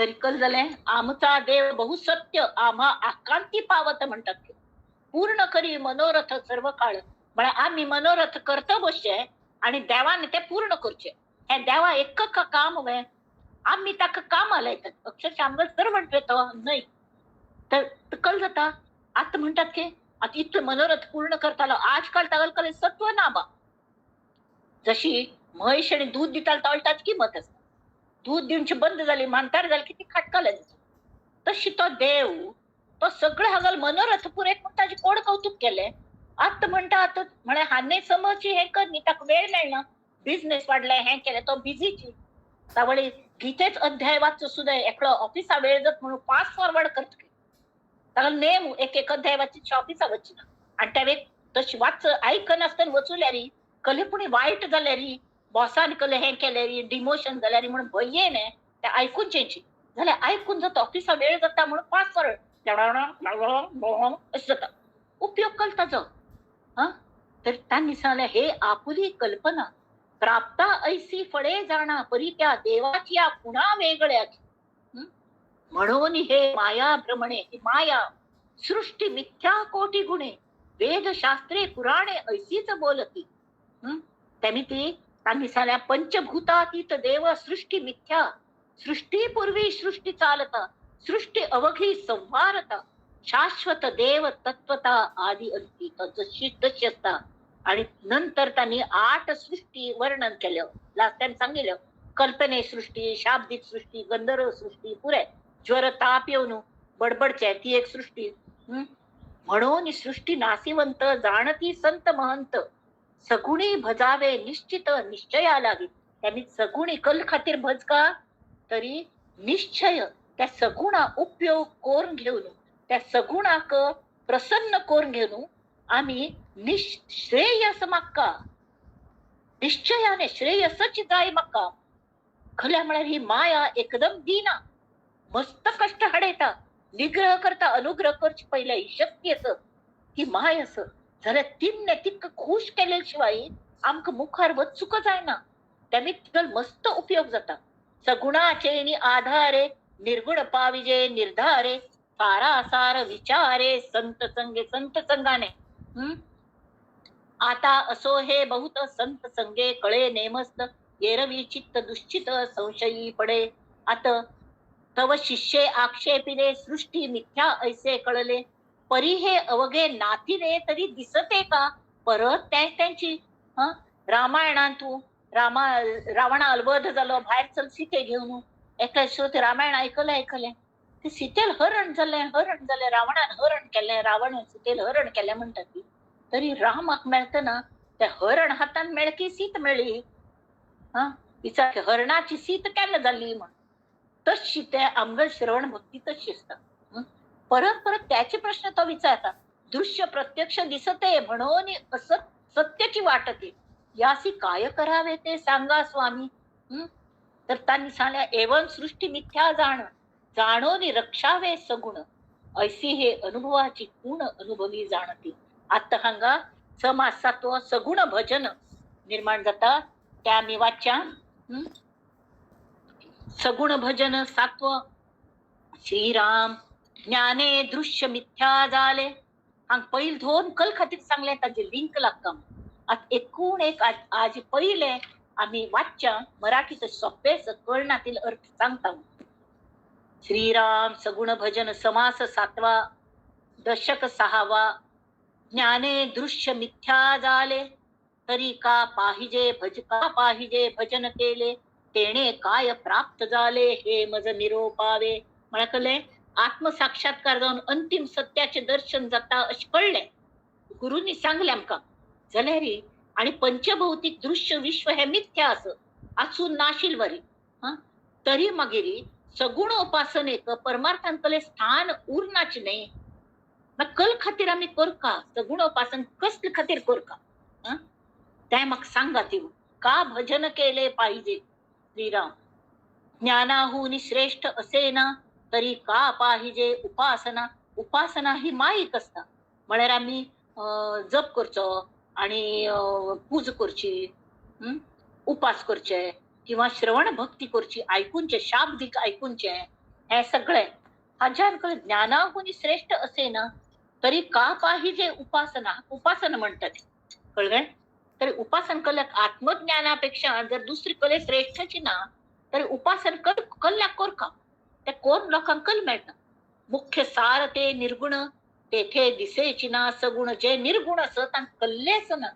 तरी कल जालें आमचा देव बहुसत्य आम्हा आकांती पावत म्हणटात. पूर्ण करी मनोरथ सर्व काळ, म्हळ्यार आमी मनोरथ करता बसचे आनी देवान ते पूर्ण करचे. हें देवा एक काम वे, आमी ताका कामा लायतात. अक्षरशः आमकां सर्वंट तो न्हय. तर कल जाता आतां म्हणटात की आतां इतलो मनोरथ पूर्ण करतालो. आजकाल तागेलो कडेन सत्व ना बा. जशी म्हैस आनी दूद दितालो तळटाच किंमत आसता. दूद दिवची बंद जाली, म्हातार जाली की ती खाटकाले. तशी तो देव तो सगळे हांगा मनोरथ पुरयत म्हूण ताजें कोण कौतुक केलें. आतां म्हणटा आतां म्हळ्यार हाने समजची हें कर न्ही, ताका वेळ मेळना, बिजनेस वाडले, हें केलें, तो बिजीची. तावळी गीतेच अध्याय वाचचो सुद्दां एकलो ऑफिसा वेळ जाता म्हणून फास्ट फॉरवर्ड करता. ताका नेम एक एक अध्याय वाचची ऑफिसा वचची ना. आनी त्या वेळ तशी वाच आयकनासतना वचूल्यार कले पुणी वायट जाल्यार, बॉसान कले हें केल्यार, डिमोशन जाल्यार म्हणून भंय येयने तें आयकून चेंची जाल्यार आयकून जाता ऑफिसा वेळ जाता म्हणून फास्ट फॉरवर्ड अशें जाता. उपयोग कल ताजो. हां, तर तांणी सांगलें हे आपुली कल्पना प्राप्ता ऐसी फळे जाणा परी त्या देवाची या पुणा वेगळ्याची. म्हणून हे माया भ्रमणे, ही माया सृष्टी मिथ्या कोटी गुणे वेदशास्त्रे पुराणे ऐसीच बोलती. त्यांनी ती त्यांनी सांगल्या पंचभूतातीत देव सृष्टी मिथ्या, सृष्टीपूर्वी सृष्टी चालता, सृष्टी अवघी संवारता, शाश्वत देव तत्वता आदी अंती. जशी तशी असता. आणि नंतर त्यांनी 8 सृष्टी वर्णन केलं. लास्ट टाइम सांगितलं कल्पने सृष्टी, शाब्दिक सृष्टी, गंधर्व सृष्टी, पुरे ज्वर ताप येऊन बडबडचे ती एक सृष्टी. म्हणून सृष्टी नासिवंत जाणती संत महंत, सगुणी भजावे निश्चित निश्चया लागी. त्यांनी सगुणी कल खातीर भज का तरी निश्चय त्या सगुणा उपयोग करून घेवन, त्या सगुणाक प्रसन्न करून घेवन आमी श्रेयस माक्का, निश्चयाने श्रेयसच जाय म्हाका. खरें म्हळ्यार ही माया एकदम दिना, मस्त कश्ट हाडयता, निग्रह करता, अनुग्रह करचे पयले ही शक्ती आस, ही माय आस. जाल्यार तिन्ने तिका खूश केले शिवाय आमकां मुखार वचूंक जायना. तेमी तिका मस्त उपयोग जाता. सगुणाचे नी आधारे निर्गुण पाविजे निर्धारे, सारासार विचारे संत संगे संत संगाने. आता असो हे बहुत संत संगे कळे नेमस्त, येरवी चित्त दुश्चित संशयी पडे. आता तव शिष्ये आक्षेपिले सृष्टी मिथ्या ऐसे कळले, परी हे अवघे नाथिले तरी दिसते का परत त्यांची. रामायणांतू रावणा अलवध जालो, भायर चल सीते घेवन एका श्रोत रामायण आयकलें आयकलें ते सीतेल हरण जालें, हरण जालें, रावणान हरण केलें, रावण सीतेल हरण केलें म्हणटा ती. तरी रामाक मेळतना ते हरण हातान मेळ की सीत मेळ्ळी. हां, विचार हरणाची सीत केन्ना जाली म्हण. तशी ते आमगेल श्रवण भक्ती तशी आसता. परत परत त्याचे प्रश्न तो विचारता. दृश्य प्रत्यक्ष दिसते म्हणून असत सत्याची वाटते, यासी काय करावे ते सांगा स्वामी. तर त्यांनी सांगल्या एवं सृष्टी मिथ्या जाण, जाणोनी रक्षावे सगुण, ऐसी हे अनुभवाची गुण अनुभवी जाणती. आता हांगा समास सातवो सगुण भजन निर्माण जाता. त्या आमी वाच्या. सगुण भजन सातवो. श्रीराम ज्ञाने दृश्य मिथ्या जाले. हांगा पयले दोन कल खातीर सांगलें, ताजे लिंक लागता. आतां एकूण एक आज पयले आमी वाच्च्या मराठीत सोंपे कळना अर्थ सांगता. श्रीराम सगुण भजन समास सातवा दशक सहावा. ज्ञाने दृश्य मिथ्या जाले, तरी का पाहिजे भज का पाहिजे भजन केले, तेणे काय प्राप्त जाले हे मज निरोपावे. म्हळ्यार कळ्ळें आत्मसाक्षात्कार जावन अंतिम सत्याचें दर्शन जाता अशें कळ्ळें, गुरूंनी सांगलें आमकां. जाल्यार आनी पंचभौतीक दृश्य विश्व हें मिथ्या आस आसून नाशिल वरी. हां, तरी मागीर सगुण उपासनेक परमार्थांतलें स्थान उरनाच न्हय. कल खातीर आमी करका सगुण उपासन, कसले खातीर करका तें म्हाका सांगा. ती का भजन केले पाहिजे. श्रीराम ज्ञानाहून श्रेष्ठ असे ना, तरी का पाहिजे उपासना. उपासना ही माईक आसता. म्हळ्यार आमी जप करचो आनी पूज करची, उपास करचे किंवा श्रवण भक्ती करची, आयकुनचें, शाब्दीक आयकुनचें. हे सगळें हाज्यान ज्ञानाहून श्रेष्ठ असे ना तरी का पाहिजे उपासना. उपासना म्हणतात कळलं. तरी उपासन कल्याक आत्मज्ञानापेक्षा जर दुसरी कले श्रेष्ठची ना तरी उपासन कर कल्ल्याक कोर का ते कोण लोकांक कल मेळटा. मुख्य सार ते निर्गुण तेथे दिसेची ना सगुण. जे निर्गुण असं तांकां कल्लेच ना,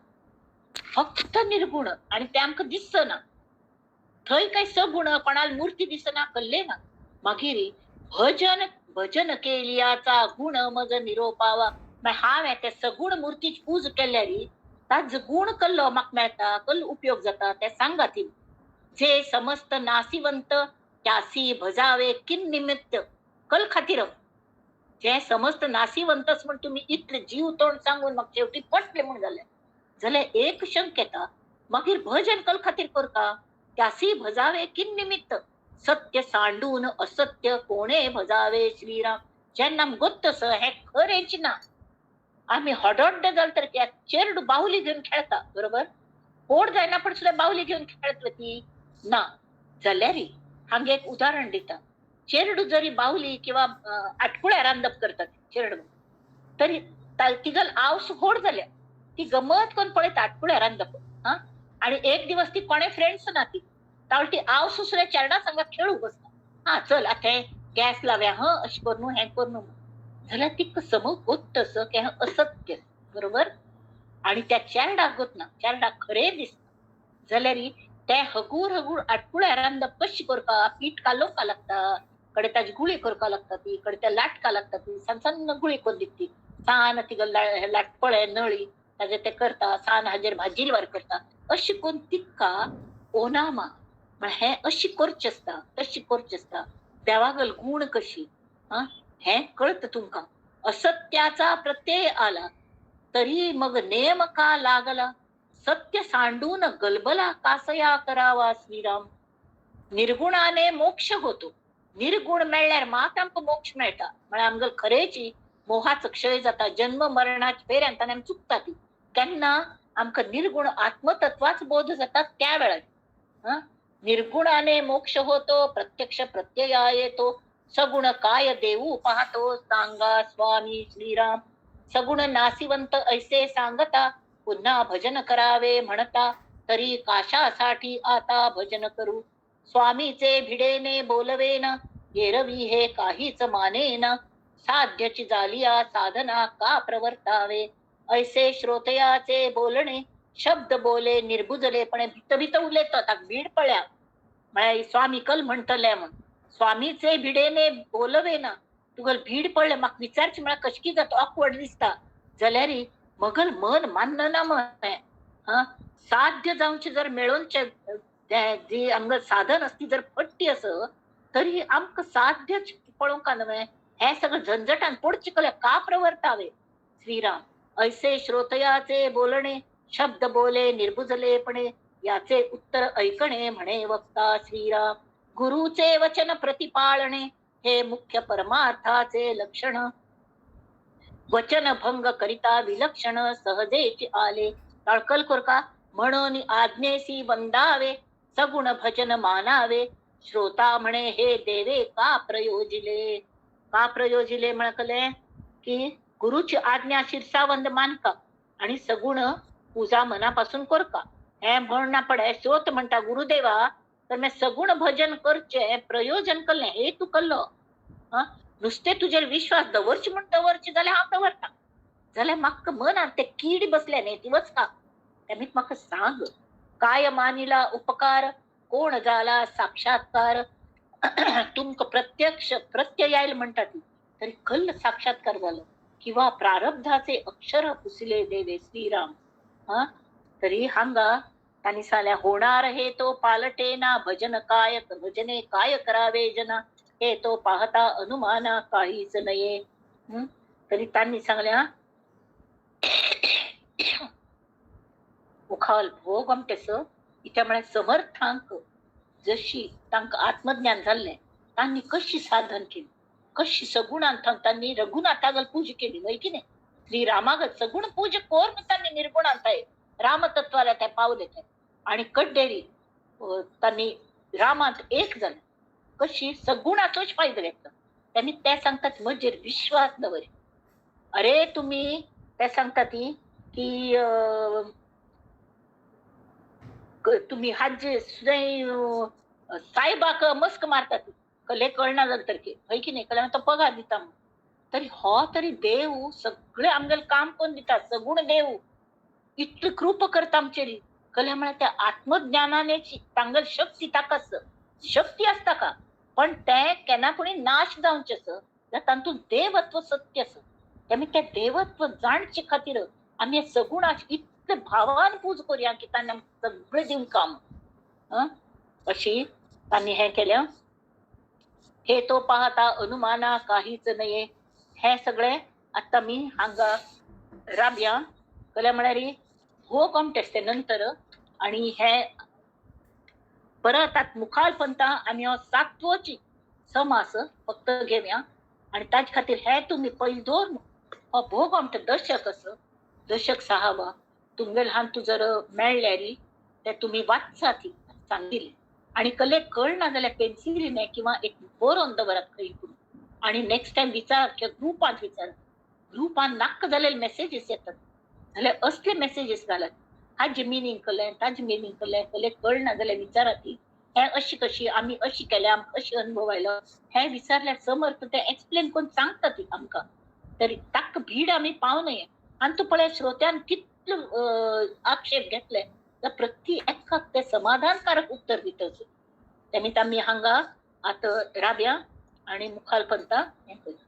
फक्त निर्गुण आणि ते आमकां दिसना. थंय काय सगुण कोणाला मूर्ती दिसना कल्ले ना. मागीर भजन भजन केलियाचा गुण मज निरोपावा. मागीर हांवें त्या सगुण मूर्तीची पूज केल्यार ताजो गुण कल्लो म्हाका मेळटा, कल्लो उपयोग जाता ते सांगा ती. जे समस्त नासिवंत त्यासी भजावे किन निमित्त. कल खातीर जे समस्त नासिवंतच म्हण तुमी इतले जीव तोंड सांगून म्हाका शेवटी पटले म्हूण जालें जाल्यार एक शंक येता मागीर भजन कल खातीर करता. त्यासी भजावे किन निमित्त सत्य सांडून असत्य कोणे भजावे श्रीराम. जेन्ना गोत्त हें खरेंच ना. आमी हडोड्डे जाले तर चेरडू बावली घेवन खेळता बरोबर, पोट जायना पण सुद्दां बावली घेवन खेळत ती ना. जाल्यार हांगा एक उदाहरण दिता. चेरडू जरी बावली किंवा आटकुळ्या रांदप करतात चेरडू तरी तिगल आवस होड जाल्या ती गमत करून पळयता आटकुळ्या रांदप. हा आणि एक दिवस ती कोणे फ्रेंड्स ना ती तावळ ती आवस सुद्दां चेरडा संगा खेळू बसता. हा चल आतां गॅस लाव्या ह अशें करून हें करून जाल्यार तिका समज गोत्त असं की हें असत्य बरोबर. आणि त्या चेरडाक गोतना चेरडाक खरें दिसता जाल्यार ते हगूर हगूर आटकुळ्या रांदप कशी करपा पीठ कालोवपा लागता, कडे ताजी गुळी करपा लागता ती, कडे त्या लाटका लागता ती सान सान गुळी करून दिता ती सान तिका लाटपळे नळी ताजे ते करता सान हाजेर भाजीलवार करता अशी करून तिका ओनामा म्हळ्यार हें अशी करचें आसता तशी करचें आसता देवागल गुण कशी हा हें कळत तुमकां. असत्याचा प्रत्यय आला तरी मग नेम का लागला सत्य सांडून गलबला कासया करावा श्रीराम. निर्गुणाने मोक्ष होतो. निर्गुण मेळ्ळ्यार मात आमकां मोक्ष मेळटा. म्हळ्यार आमगेलो खरेची मोहाचो क्षय जाता. जन्म मरणाच्या फेऱ्यांत आमी चुकता ती केन्ना आमकां निर्गुण आत्मतत्वाच बोध जाता त्या वेळार. हा निर्गुणाने मोक्ष होतो प्रत्यक्ष प्रत्यया येतो सगुण काय देऊ पाहतो सांगा स्वामी श्रीराम. सगुण नासिवंत ऐसे सांगता पुन्हा भजन करावे म्हणता तरी काशासाठी आता भजन करू. स्वामीचे भिडेने बोलवेना येरवी हे काहीच मानेना साध्यची जालिया साधना का प्रवर्तावे. ऐसे श्रोतयाचे बोलणे शब्द बोले निर्बुजलेपणे भित भित उलयता भीड पळ्या म्हळ्यार स्वामी कल म्हणटले म्हण स्वामीचे भिडेने बोलवेना तुगल भीड पडले म्हाका विचारचे म्हळ्यार कशकी जाता ऑकवर्ड दिसता जाल्यार मगल मन मानना म्हण हा साध्य जावचे जर मेळोवचे जी आमकां साधन आसती जर पट्टी आस तरी आमकां साध्यच पळोवंक न्हय हें सगळें झंझटान पडचे कले का प्रवर्तावे श्रीराम. ऐसे श्रोतयाचे बोलणे शब्द बोले निर्बुजलेपणे याचे उत्तर ऐकणे म्हणे वक्ता श्रीराम. गुरुचे वचन प्रतिपाळणे हे मुख्य परमार्थाचे लक्षण वचन भंग करिता विलक्षण सहजेची आले. तळकल कोरका म्हणून आज्ञेसी वंदावे सगुण भजन मानावे. श्रोता म्हणे हे देवे का प्रयोजिले. का प्रयोजिले म्हणकले की गुरुची आज्ञा शिरसावंद मानका आणि सगुण पूजा मनापासून करका. हे म्हण पडे श्रोत म्हणता गुरुदेवा तर मी सगुण भजन करचे प्रयोजन करले हे तू कल्लो हा नुसते तुजेर विश्वास दवरचे म्हण दवरचे जाल्यार हांव दवरता जाल्यार म्हाका मनान ते कीड बसल्या न्ही ती वचता तेमी म्हाका सांग. काय मानिला उपकार कोण जाला साक्षात्कार तुमकां प्रत्यक्ष प्रत्यय आयल म्हणटा ती तरी कल्ल साक्षात्कार जालो किंवा प्रारब्धाचे अक्षर पुसले देवे श्रीराम. हा तरी हांगा तांणी सांगलें होणार हे तो पालटे ना भजन काय भजने काय करावे जना हे तो पाहता अनुमाना काहीच नये. तरी तांणी सांगलें मुखाल भोग आमटेस इत्या म्हळ्यार समर्थांक जशी तांकां आत्मज्ञान जाल्लें तांणी कशी साधन केली कशी सगुणान तांणी रघुनाथागल पूजा केली वय की नाही श्री रामागल सगुण पूजा कोरून तांणी निर्गुणांत रामतत्वाला ते पावले ते आणि कड्डेरी तांणी रामांत एक जालें. कशी सगुणाचोच फायदो घेतलो. त्यांनी ते सांगतात म्हजेर विश्वास दवर. अरे तुम्ही ते सांगतात की तुम्ही हाजे सुद्दां सायबाक मस्क मारतात कले कळना जालें तर हय की नाही, कले तो पगार दिता म्हूण. तरी हो तरी देव सगळे आमगेलें काम करून दिता, सगुण देव इतली कृपा करता आमचेर. कले म्हळ्यार त्या आत्मज्ञानाने तांगेली शक्ती ताका शक्ती आसता का, पण ते केन्ना कोणी नाश जावचें आसा जाल्यार तातूंत देवत्व सत्य आसा. आमी त्या देवत्व जाणचे खातीर आमी सगुणाक इतले भावान पूज करुया की तांणी आमकां सगळें दिवन काम अशी तांणी हें केलें. हे तो पाहता अनुमाना काहीच नये. हे सगळें आतां आमी हांगा राबया. कल्या म्हळ्यार हो कॉन्टेस्ट नंतर आनी हे परत आतां मुखार पंता आमी हो सातवोची समास फक्त घेवया. आनी ताजे खातीर हे तुमी पयलीं दवर हो भोग आमचो दशक आसा, दशक सहावा तुमगेले हातूंत जर मेळ्ळ्यार ते तुमी वाचात सांगिल्लें. आनी कले कळना जाल्यार पेन्सिलीने किंवा एक बरोवन दवरात खंय पूण. आनी नेक्स्ट टायम विचारात किंवा ग्रुपांत विचारात. ग्रुपांत नाक्क जालेले मॅसेजीस येतात जाल्यार असले मॅसेजीस घालात, हाजे मिनींग कळ्ळें ताजें मिनींग कळ्ळें, कले कळना जाल्यार विचारात हें अशी कशी आमी अशी केल्या आमकां अशी अनुभव आयलो. हें विचारल्यार समर्थ ते एक्सप्लेन करून सांगतात आमकां. तरी ताका भीड आमी पावनय. आनी तूं पळय श्रोत्यान कितले आक्षेप घेतले जाल्यार प्रति एकाक ते समाधानकारक उत्तर दिता. तेमी आमी हांगा आतां राबया आनी मुखार पंता हें करया.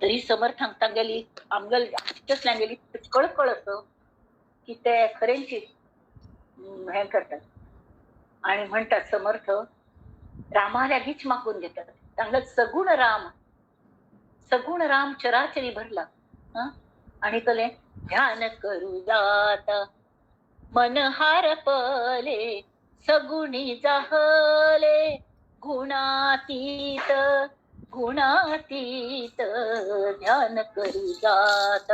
तरी समर्थांक तांगेली आमगेली आमच्यातल्यांगेली कळकळ आसा की ते खरेंची हें करतात. आनी म्हणटात समर्थ रामा लागींच मागून घेतात. तांगेलो सगुण राम, सगुण राम चराचरी भरला. आनी कले ध्यान करू जाता मन हारपले सगुणी जाहले गुणातीत गुणातीत ध्यान करू जात.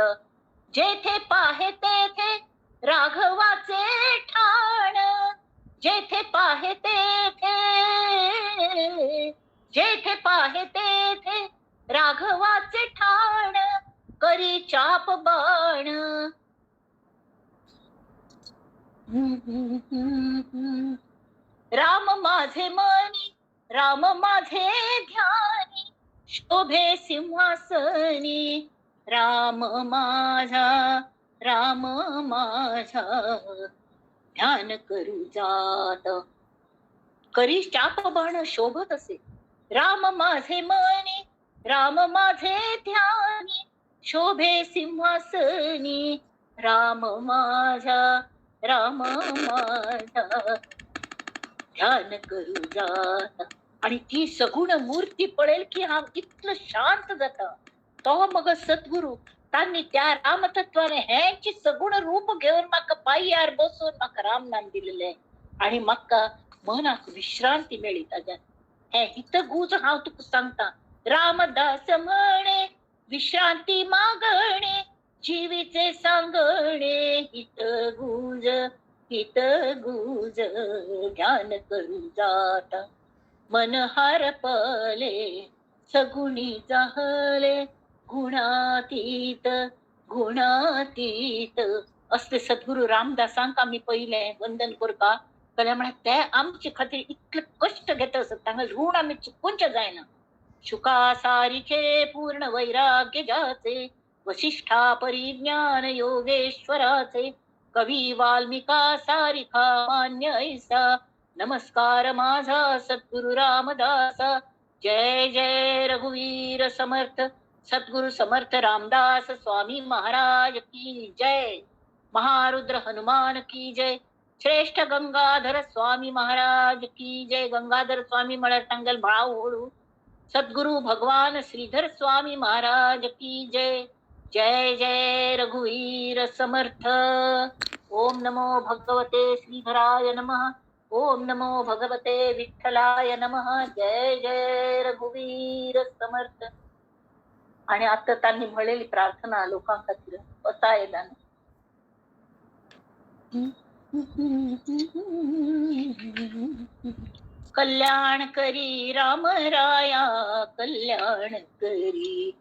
जेथे पाहे तेथे राघवाचे ठाण, जेथे पाहे तेथे, जेथे पाहे तेथे राघवाचे ठाण, करी चाप बाण. राम माझे मनी राम माझे ध्यानी, शोभे सिंहासनी, राम माझा राम माझा ध्यान करू जात. करी चाप बाण शोभत असे. राम माझे मनी राम माझे ध्यानी, शोभे सिंहासनी, राम माझा राम माझा ध्यान करू जात. आणि ती सगुण मूर्ती पळेल की हांव इतलो शांत जाता. तो मग सद्गुरू तांणी त्या रामतत्वाने हेंच सगुण रूप घेवन म्हाका पांयार बसून म्हाका रामनाम दिलेलें आनी म्हाका मनाक विश्रांती मेळ्ळी ताज्यान. हें हितगूज हांव तुका सांगता. रामदास म्हणे विश्रांती मागणे, जीवीचे सांगणे, हितगूज हितगूज ध्यान करू जाता. मन हरपले सगुणी जाहले, गुणातीत गुणातीत. असले सद्गुरू रामदासांक आमी पयलें वंदन करपा जाल्यार म्हळ्यार ते आमचे खातीर इतले कश्ट घेता आसत, तांकां ऋण आमी चुकोवचें जायना. शुका सारिखे पूर्ण वैराग्य जाचे, वशिष्ठा परिज्ञान योगेश्वराचे, कवी वाल्मिका सारिखा मान्य ऐसा, नमस्कार माझा सद्गुरु रामदासा. जय जय रघुवीर समर्थ सद्गुरु समर्थ रामदास स्वामी महाराज की जय. महारुद्र हनुमान की जय. श्रेष्ठ गंगाधर स्वामी महाराज की जय. गंगाधर स्वामी म्हळ्यार तांगेलो भाव होळू. सद्गुरु भगवान श्रीधर स्वामी महाराज की जय. जय जय रघुवीर समर्थ. ओम नमो भगवते श्रीधराय नमः. ओम नमो भगवते विठ्ठलाय नमः. जय जय रघुवीर समर्थ. आणि आता त्यांनी म्हणलेली प्रार्थना लोकां खातीर असायदान. कल्याण करी राम राया कल्याण करी.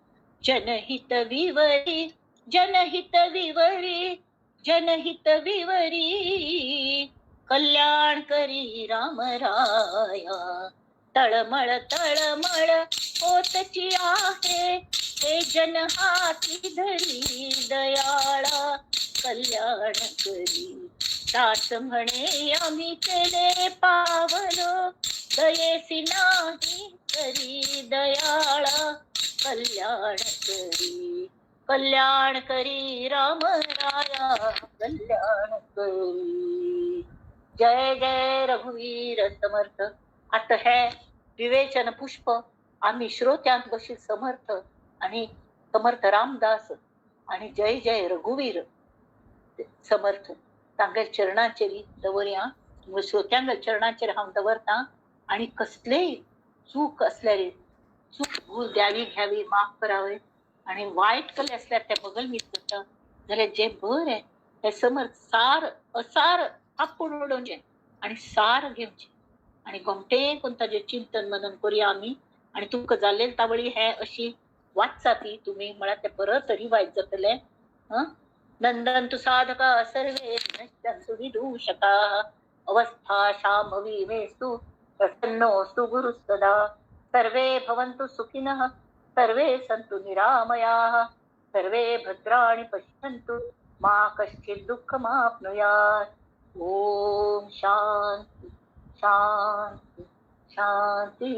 जनहित विवरी जनहित विवरी जनहित विवरी कल्याण करी राम राया. तळमळ तळमळ होतची आहे हे जन हाती धरी दयाळा कल्याण करी. दास म्हणे आम्ही केले पावलो दयेसी नाही करी दयाळा कल्याण करी. कल्याण करी राम राया कल्याण करी. जय जय रघुवीर समर्थ. आता हे विवेचन पुष्प आम्ही श्रोत्यांत बशील समर्थ आणि समर्थ रामदास आणि जय जय रघुवीर समर्थ तांगेर चरणाचेर दवरया. श्रोत्यांक चरणाचेर हांव दवरता. आणि कसलेय चूक असल्यार चूक भूल द्यावी घ्यावी, माफ करावे. आणि वायट कले असल्यार ते बगल मीत करता जाल्यार जे बरें हे समर्थ सार असार आपूण उडोवचें आनी सार घेवचें आनी गोमटे कोण ताजें चिंतन मनन करुया आमी. आनी तुमकां जाल्ले तावळी हे अशी वाचा ती तुमी म्हळ्यार ते परत रिवायज जातलें. नंदन तु साधका सर्वे नश्यन्तु विदूषका अवस्था शाम्भवी मेस्तु प्रसन्नोऽस्तु गुरुः सदा. सर्वे भवन्तु सुखिनः सर्वे सन्तु निरामयाः सर्वे भद्राणि पश्यन्तु मा कश्चित् दुःखमाप्नुयात्. ओम शांति शांति शांति.